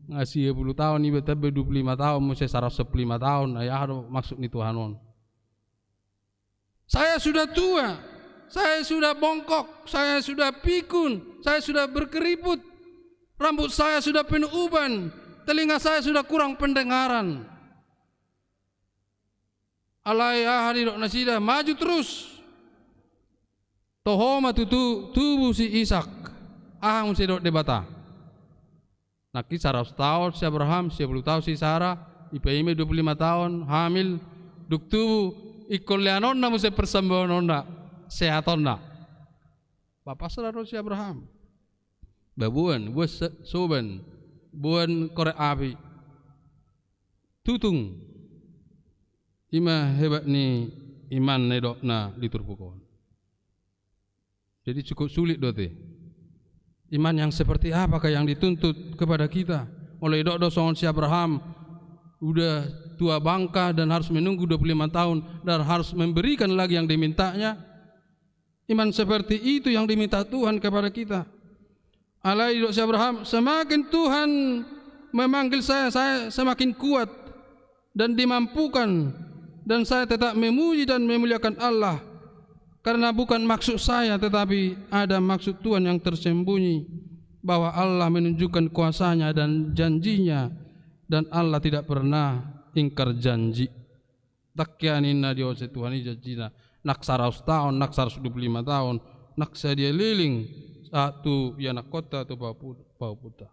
Nga sia pulu taon iba tamba dua pulu lima taon, muse saratus onom pulu lima taon, ai aha do maksud ni Tuhan on? Saya sudah tua, saya sudah bongkok, saya sudah pikun, saya sudah berkeriput, rambut saya sudah penuh uban, telinga saya sudah kurang pendengaran. Alai aha didok nasida, maju terus. Toho ma tutu tubu si Ishak. Aha muse didok Debata? Nangkin saratus taon si Abraham, sia pulu taon si Sara, ipaima dua pulu lima taon, hamil, dung tubu, ingkon leanonna muse persembahanonna, sehatonna. Ba pasrah do si Abraham. Ba boan, boan se-, soban, boan korek api. Tutung. Ima hebat ni iman na didok na di turpuk on. Jadi cukup sulit do ate. Iman yang seperti apakah yang dituntut kepada kita? Molo didok do songon si Abraham, udah tua bangka dan harus menunggu dua puluh lima tahun dan harus memberikan lagi yang dimintanya. Iman seperti itu yang diminta Tuhan kepada kita. Alai didok si Abraham, semakin Tuhan memanggil saya, saya semakin kuat dan dimampukan, dan saya tetap memuji dan memuliakan Allah. Karena bukan maksud saya, tetapi ada maksud Tuhan yang tersembunyi, bahwa Allah menunjukkan kuasa-Nya dan janji-Nya, dan Allah tidak pernah ingkar janji. Ndang hian ninna dioloi Tuhan i janji-Na, nang saratus taon, nang saratus dua pulu lima taon, nang sadia leleng, sahat tu ianakhonta, tu pahompun-, pahompunta.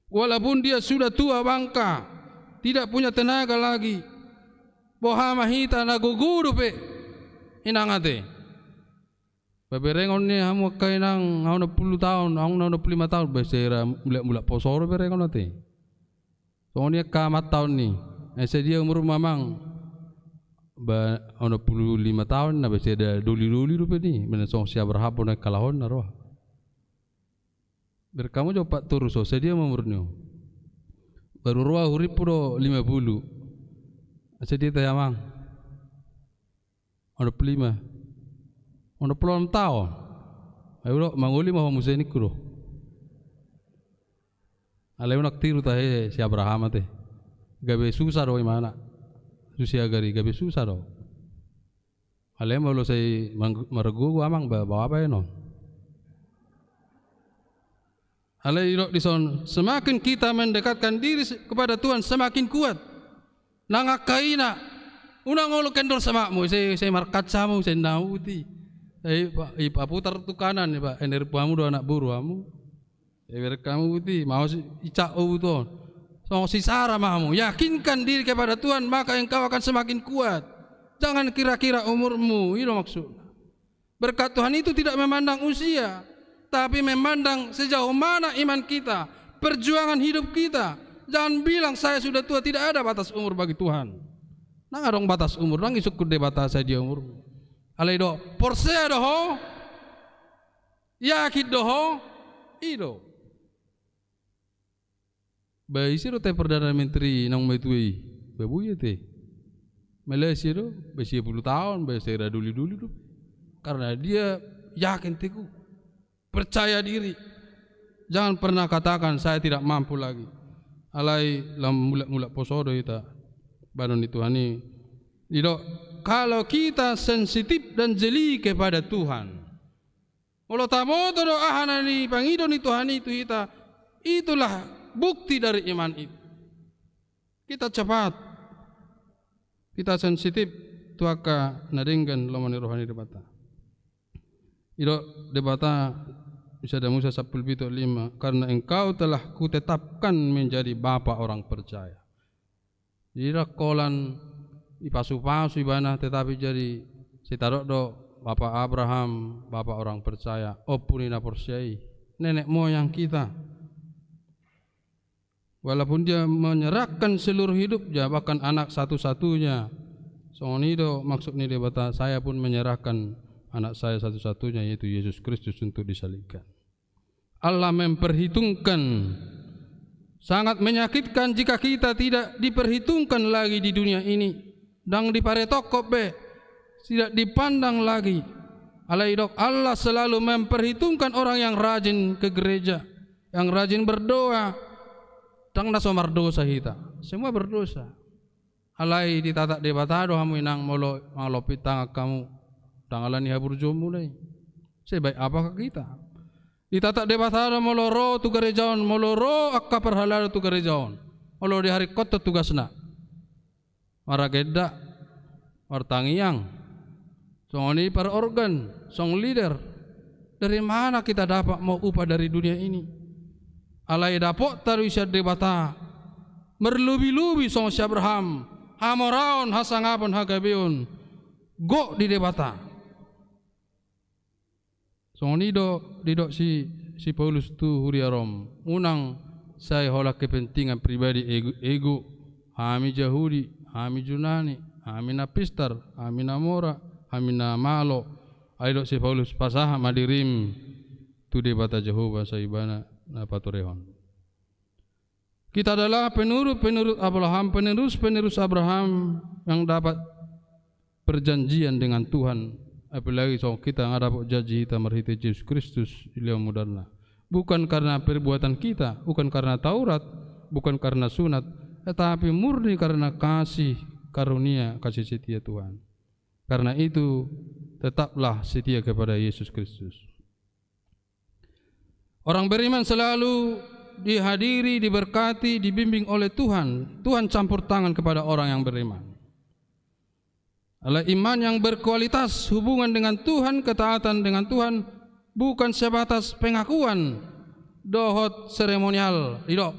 Walaupun dia sudah tua bangka, tidak punya tenaga lagi, boha ma hita na gogo dope, inang ate. Ba berengon ni hamu angka inang, ahu onom pulu taon, ahu na onom pulu lima taon, ba sai ra mulak-mulak poso do berengon ate. Songon i angka amanta on ni. Ai sadia umurmu amang? Ba onom pulu lima taon, na ba sai da doli-doli dope ni. Mena songon si Abraham pe na ingkon laho na roha. Bereng hamu jo ompat toru so, sadia ma umurni on? Baru ro ahu hurimpu do lima pulu. Sadia tahe amang? Onom pulu lima. Onom pulu onom taon. Ai ulo, mangoli ma ho muse ningku do. Alai unang tiru tahe si Abraham ate. Gabe susa do imana. Susi Hagar i gabe susa do. Alai molo sai mang-, margogo amang ba, ba aha baenon. Alai didok dison, semakin kita mendekatkan diri se-, kepada Tuhan, semakin kuat. Nang angka ina, unang olo kendol samatmu, sai, sai markaca hamu, sai ndang hubuti. Sai pa-, ipaputar tu kanan, ipa-, enerpu hamu do anak boru hamu. Sai bereng hamu hubuti, maus icak hubuti on. Songon si Sara ma hamu, yakinkan diri kepada Tuhan, maka engkau akan semakin kuat. Jangan kira-kira umurmu, i do maksudna. Berkat Tuhan itu tidak memandang usia, tapi memandang sejauh mana iman kita, perjuangan hidup kita. Jangan bilang, "Saya sudah tua." Tidak ada batas umur bagi Tuhan. Ndang adong batas umur, ndang isungkun Debata sadia umurmu. Alai do, porsea do ho, yakin do ho, i do. Ba ise do tahe Perdana Menteri naung matua i? Ba Buya ate. Malaysia do, ba sia pulu taon, ba sai ra doli-doli do. Karena dia yakin teguh, percaya diri. Jangan pernah katakan, "Saya tidak mampu lagi." Alai lam mulak-mulak poso do hita bahenon ni Tuhan i. Didok, kalau kita sensitif dan jeli kepada Tuhan, molo taboto do aha na nipangido ni Tuhan i tu hita, itulah bukti dari iman itu. Kita cepat, kita sensitif tu angka na denggan lomo ni roha ni Debata. Didok Debata, di sada Musa sampulu pitu lima, "Karena engkau telah kutetapkan menjadi bapa orang percaya." Jadi ndang holan ipasu-pasu ibana, tetapi jadi sai tadok do, bapa Abraham, bapa orang percaya, ompu ni na porsea i, nenek moyang kita. Walaupun dia menyerahkan seluruh hidupnya, bahkan anak satu-satunya. Songon i do maksud ni Debata, "Saya pun menyerahkan anak saya satu-satunya, yaitu Yesus Kristus, untuk disalibkan." Allah memperhitungkan. Sangat menyakitkan jika kita tidak diperhitungkan lagi di dunia ini. Ndang diparetokkon be, tidak dipandang lagi. Alai didok, Allah selalu memperhitungkan orang yang rajin ke gereja, yang rajin berdoa. Ndang na so mardosa hita, semua berdosa. Alai ditatak Debata do hamu inang molo mangalompit tangan hamu, ndang alani haburjuonmuna i. Sebaik apakah kita? Ditatak Debata do molo ro tu gareja on, molo ro angka parhalado tu gareja on, molo diharingkothon tugasna. Maragenda, martangiang, songon i parorgan, song leader. Dari mana kita dapat mau upah dari dunia ini? Alai dapotta do i sian Debata, marlobi-lobi songon si Abraham, hamoraon, hasangapon, hagabeon, gok di Debata. Songon i do didok si, si Paulus tu huria Rom, unang sai holan kepentingan pribadi, ego, ego, hami Jahudi, hami Junani, hami na pistar, hami na mora, hami na malo. Ai didok si Paulus, pasahat ma dirim tu Debata Jahowa, sai Ibana na paturehon. Kita adalah penurut-penurut Abraham, penerus-penerus Abraham yang dapat perjanjian dengan Tuhan. Apalagi songon hita nga dapot janji hita marhite Jesus Kristus dilehon mudar-Na. Bukan karena perbuatan kita, bukan karena Taurat, bukan karena sunat, tetapi murni karena kasih karunia, kasih setia Tuhan. Karena itu, tetaplah setia kepada Yesus Kristus. Orang beriman selalu dihadiri, diberkati, dibimbing oleh Tuhan. Tuhan campur tangan kepada orang yang beriman. Alai iman yang berkualitas, hubungan dengan Tuhan, ketaatan dengan Tuhan, bukan sebatas pengakuan dohot seremonial. Ido,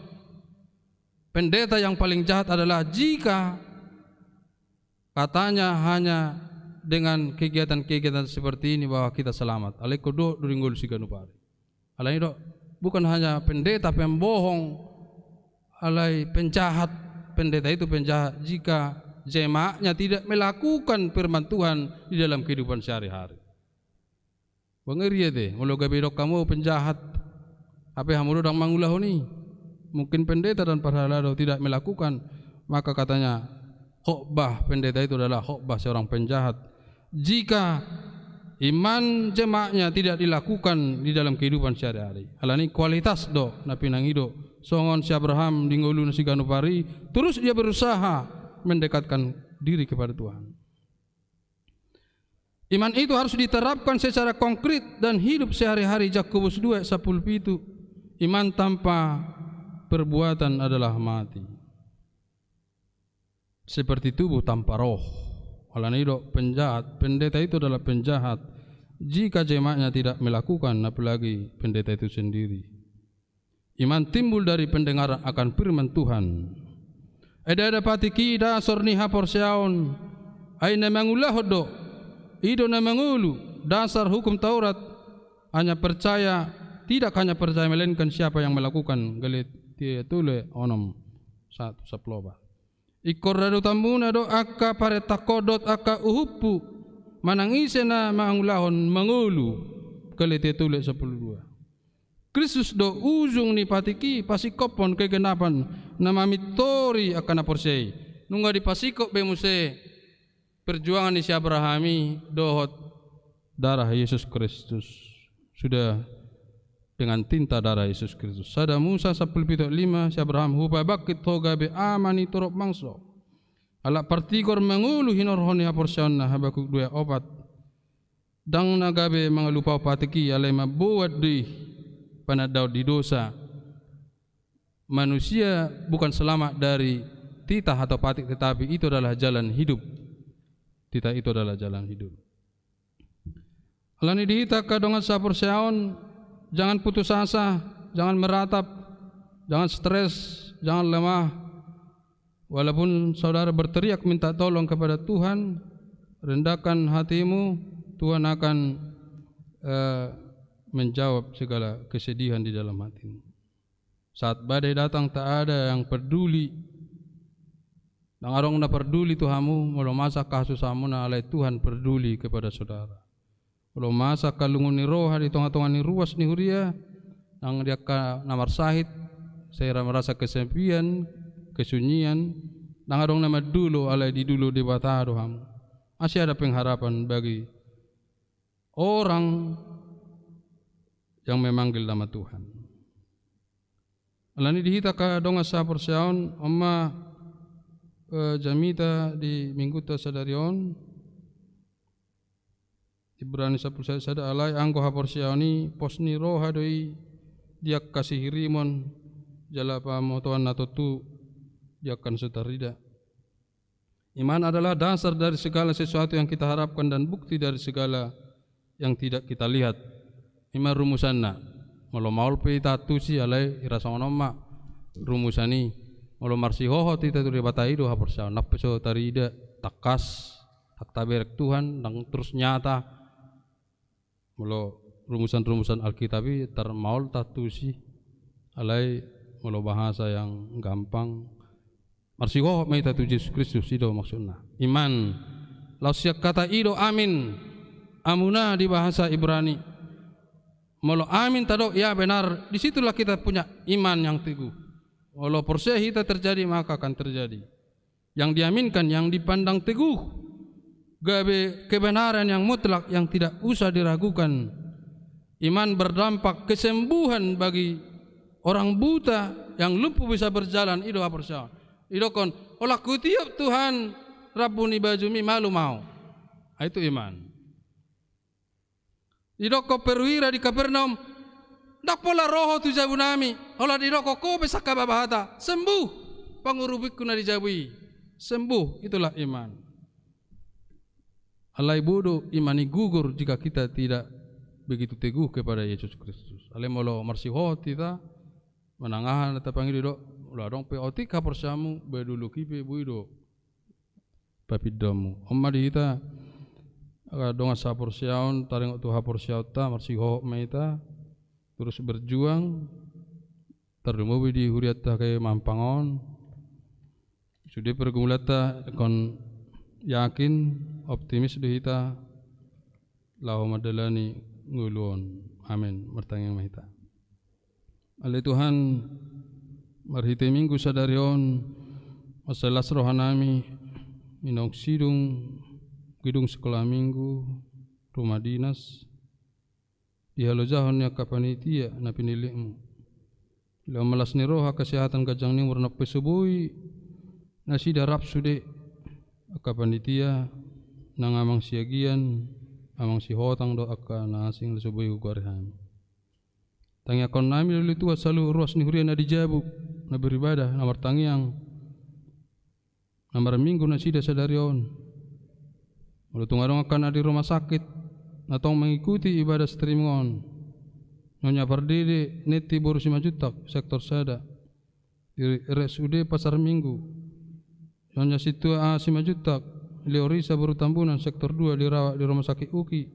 pendeta yang paling jahat adalah jika katanya hanya dengan kegiatan-kegiatan seperti ini bahwa kita selamat. Alai ingkon dohot do di ngolu siganup ari. Alani do, bukan hanya pendeta pembohong, alai penjahat. Pendeta itu penjahat jika jemaatnya tidak melakukan firman Tuhan di dalam kehidupan sehari-hari. Bangeri ate, molo gabe didok hamu penjahat, hape hamu do ndang mangulahon i. Mungkin pendeta dan parhalado tidak melakukan, maka katanya khotbah pendeta itu adalah khotbah seorang penjahat. Jika iman jemaatnya tidak dilakukan di dalam kehidupan sehari-hari. Alani kualitas do na pinangido. Songon si Abraham di ngoluna siganup ari, terus dia berusaha mendekatkan diri kepada Tuhan. Iman itu harus diterapkan secara konkret dan hidup sehari-hari, Jakobus dua ayat sampulu pitu. Iman tanpa perbuatan adalah mati. Seperti tubuh tanpa roh. Alani do penjahat, pendeta itu adalah penjahat jika jemaatnya tidak melakukan, apalagi pendeta itu sendiri. Iman timbul dari pendengaran akan firman Tuhan. Eda-eda patik i dasor ni haporseaon, ai na mangulahon do, i do na mangolu, dasar hukum Taurat, hanya percaya, tidak hanya percaya melainkan siapa yang melakukan, Galatia tolu onom, satu sampulu opat. Ingkon radotanmuna do angka parentangkon dohot angka uhumhu, manang ise na mangulahon mangolu, Galatia tolu sampulu dua. Kristus do ujung ni patik i, pasingkophon kegenapan na mamintori angka na porsea i. Nunga dipasingkop be muse perjuangan ni si Abraham i dohot darah Yesus Kristus. Sudah dengan tinta darah Yesus Kristus. Sada Musa sampulu pitu ayat lima, si Abraham, hupabangkit ho gabe ama ni torop bangso. Halak partigor mangolu hinorhon ni haporseaonna, Habakuk dua opat. Ndang na gabe mangalupahon patik i, alai mamboan do i panandaon di dosa. Manusia bukan selamat dari titah atau patik, tetapi itu adalah jalan hidup. Titah itu adalah jalan hidup. Alani di hita angka dongan sahaporseaon, jangan putus asa, jangan meratap, jangan stres, jangan lemah. Walaupun saudara berteriak minta tolong kepada Tuhan, rendahkan hatimu, Tuhan akan, eh, menjawab segala kesedihan di dalam hatimu. Saat badai datang, tak ada yang peduli. Ndang adong na peduli tu hamu, molo masa angka hasusahanmuna, alai Tuhan peduli kepada saudara. Molo masa angka lungun ni roha di tonga-tonga ni ruas ni huria, nang di angka na marsahit, sehingga merasa kesepian, kesunyian, ndang adong na mandulo, alai didulo Debata do hamu. Masih ada pengharapan bagi orang yang memanggil nama Tuhan. Alani di hita angka dongan sahaporseaon, on ma, eh, jamita di minggunta sadari on, Ibrani sampulu sada sada, alai anggo haporseaon i pos ni roha do i di angka sihirimon jala pamotoan na tontu di angka na so tarida. Iman adalah dasar dari segala sesuatu yang kita harapkan dan bukti dari segala yang tidak kita lihat. I ma rumusanna. Molo maol pe hita antusi, alai hira songon on ma rumusan i. Molo marsihohot hita tu Debata, i do haporseaon. Nang pe so tarida, tangkas, ndang taberek Tuhan, ndang terus nyata. Molo rumusan-rumusan Alkitab i, tar maol taantusi, alai molo bahasa yang gampang, marsihohot ma hita tu Jesus Kristus, i do maksudna. Iman. Laos sian kata i do amin, amuna di bahasa Ibrani. Molo amin tadok, ya benar, di situlah kita punya iman yang teguh. Molo porsea hita terjadi, maka akan terjadi. Yang diaminkan, yang dipandang teguh. gabe kebenaran yang mutlak yang tidak usah diragukan. Iman berdampak kesembuhan bagi orang buta, yang lumpuh bisa berjalan, i do haporseaon. Didokkon, holan hutiop Tuhan rambu ni bajumi, malum ahu. Ah, itu iman. Didokkon perwira di Kapernaum, ndang pola ro ho tu jabu nami, holan didokkon ho pe sangkap hata, sembuh pangurubingku na di jabu i. Sembuh, itulah iman. Alai bodoh iman i, gugur jika kita tidak begitu teguh kepada Yesus Kristus. Alai molo marsihohot hita, manang aha na tapangido, didok, molo adong pe otik haporseaonmu, bahen dolok i pe boi do papindaonmu. On ma di hita, angka dongan sahaporseaon, taringot tu haporseaonta, marsihohot ma hita, terus berjuang, tarlumobi di hurianta K K I Mampang on. Sude pergumulanta ingkon yakin, optimis do hita laho mandalani ngolu on. Amen. Martangiang ma hita. Ale Tuhan, marhite Minggu sadari on, mansai las rohanami, naung sidung gedung sekolah Minggu, rumah dinas, di halojahon ni angka panitia na pinillitmu. Dilehon ma las ni roha, kesehatan, ganjang ni umur, nang pe so boi nasida rap sude angka panitia, nang amang siagian, amang sihotang dohot angka na asing na so boi hugoari hami. Tangiangkonnami do ale Tuhan saluhut ruas ni huria na di jabu, na beribadah, na martangiang, na marminggu nasida sadari on. Molo tung adong angka na di rumah sakit, na tong mengikuti ibadah streaming on. Nyonya Pardede Neti boru Simanjuntak, sektor sada, di R S U D Pasar Minggu. Nyonya Sintua A Simanjuntak, Leorisa boru Tambunan, sektor dua, dirawat di rumah sakit UKI.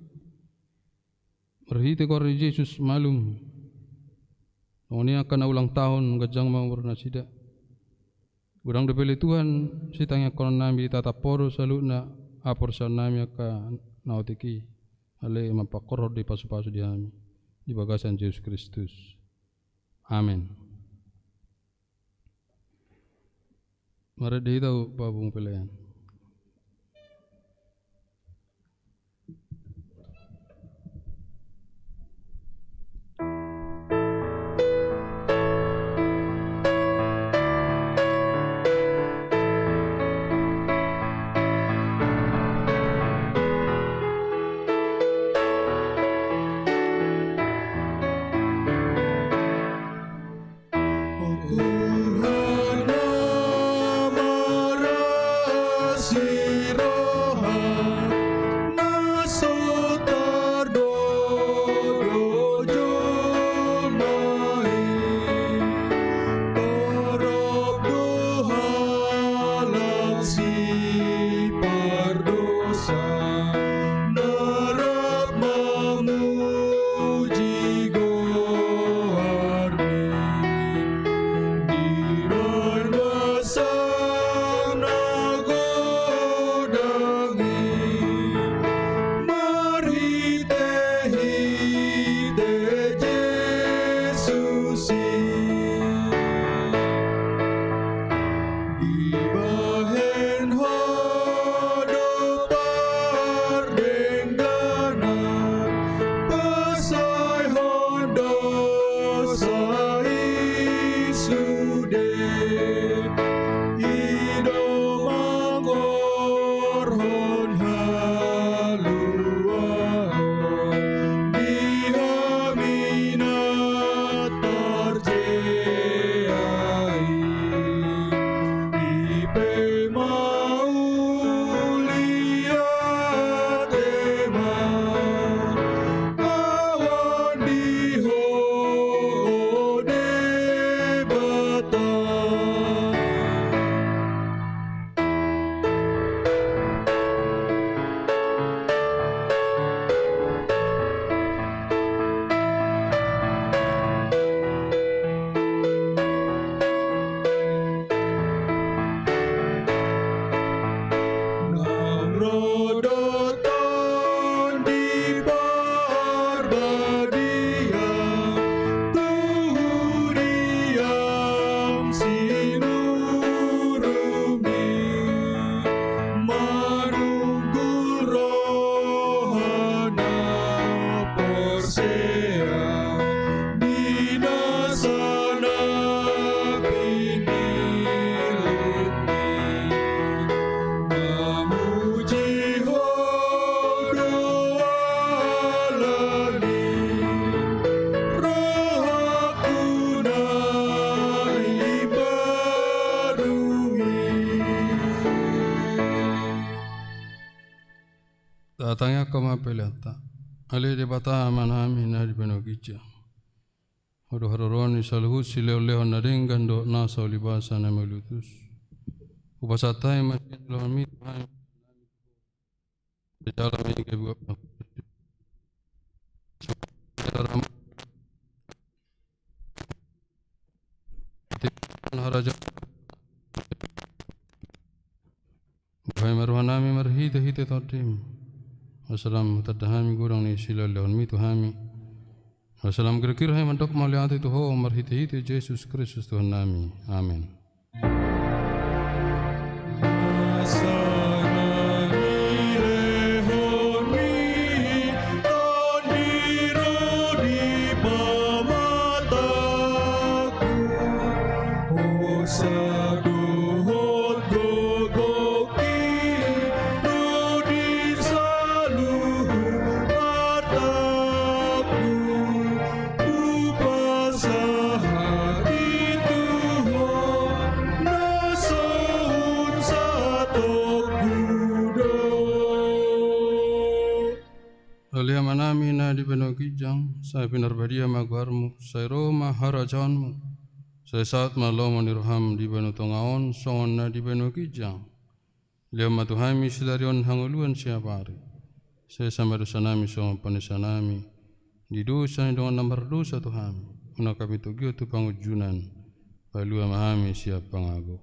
Marhite goar ni Jesus, malum. Songon i angka na ulang tahun, ganjang ma umur nasida. Godang dope ale Tuhan sitangiangkononnami, ditatap Ho do saluhutna haporseaonnami angka na otik i. Ale mangkorhon do i pasupasu di hami di bagasan Jesus Kristus. Amen. Marende hita, Pak Bung Pelayan. Tuhan na marasi roha, na so tardodo jolma i, torop do halak sipardosa na rap mamu puji goarmi di bagasan na godang i, marhitehite Jesus i. Dibahen Ho do par Tatangiangkon ma peleanta. Ale Debata Amanami na di banua ginjang, Ho do haroroan ni saluhut silehonlehon na denggan dohot nasa ulibasa na mauliutus. Hupasahat hami ma sian joloanMi tu hami. Jala mangihut harajaon. Boha ma rohanami marhitehite TondiM. Asa lam hutanda hami godang ni silehonlehonMi tu hami. Asa lam girgir hami mandok mauliate tu Ho marhitehite Jesus Kristus Tuhannami. Amen. Dohot gogongki, ro di saluhut artangku, hupasahat i tu Ho, na songon satonggu do. Ale Amanami na di banua ginjang, sai pinarbadia ma goarMu, sai ro ma harajaonMu, sai saut ma lomo ni rohaM di banua tonga on songon na di banua ginjang. Lehon ma tu hami sadari on hangoluan siapari. Sesa ma dosanami songon panesanami di dosa ni dongan na mardosa tu hami. Unang hami togihon tu pangunjunan. Palua ma hami sian pangago.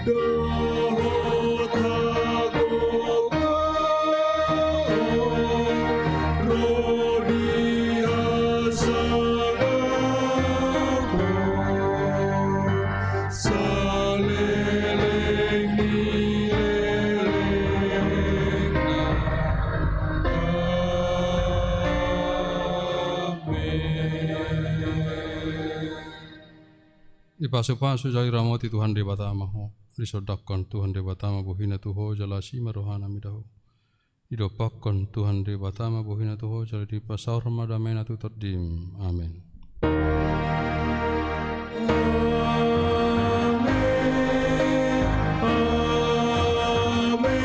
Dohot hagogoon ro di hasangapon saleleng ni lelengna. Amen. Dipasupasu jala diramoti Tuhan Debata ma ho. Disondangkon Tuhan Debata ma bohiNa tu ho jala asi ma rohaNa mida ho. Didompakkon Tuhan Debata ma bohiNa tu ho jala dipasaor ma damena tu tondiM. Amen. Amen. Amen. Amen.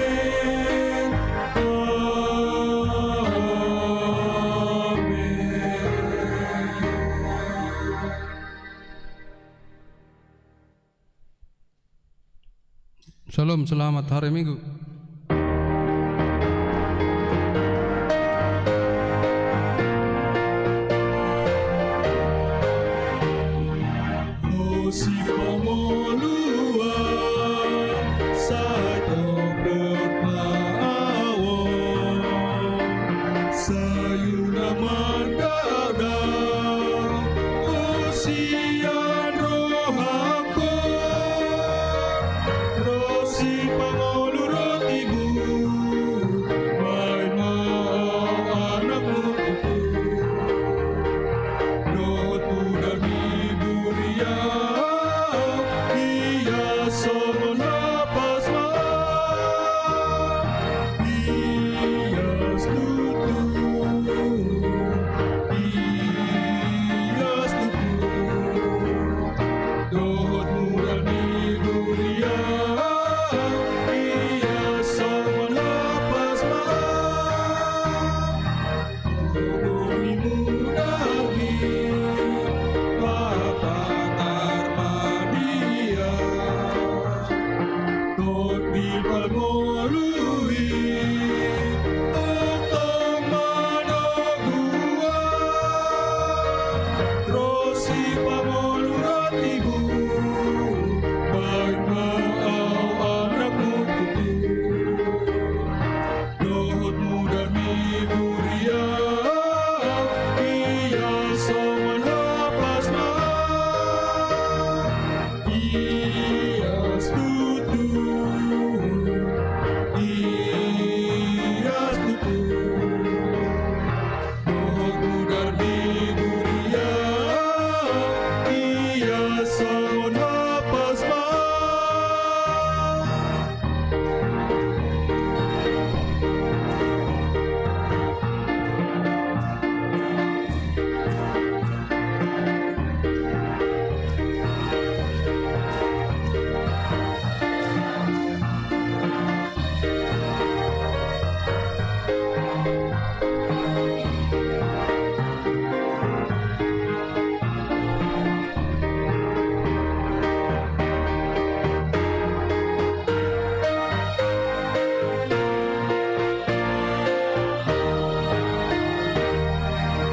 Syalom, selamat hari Minggu.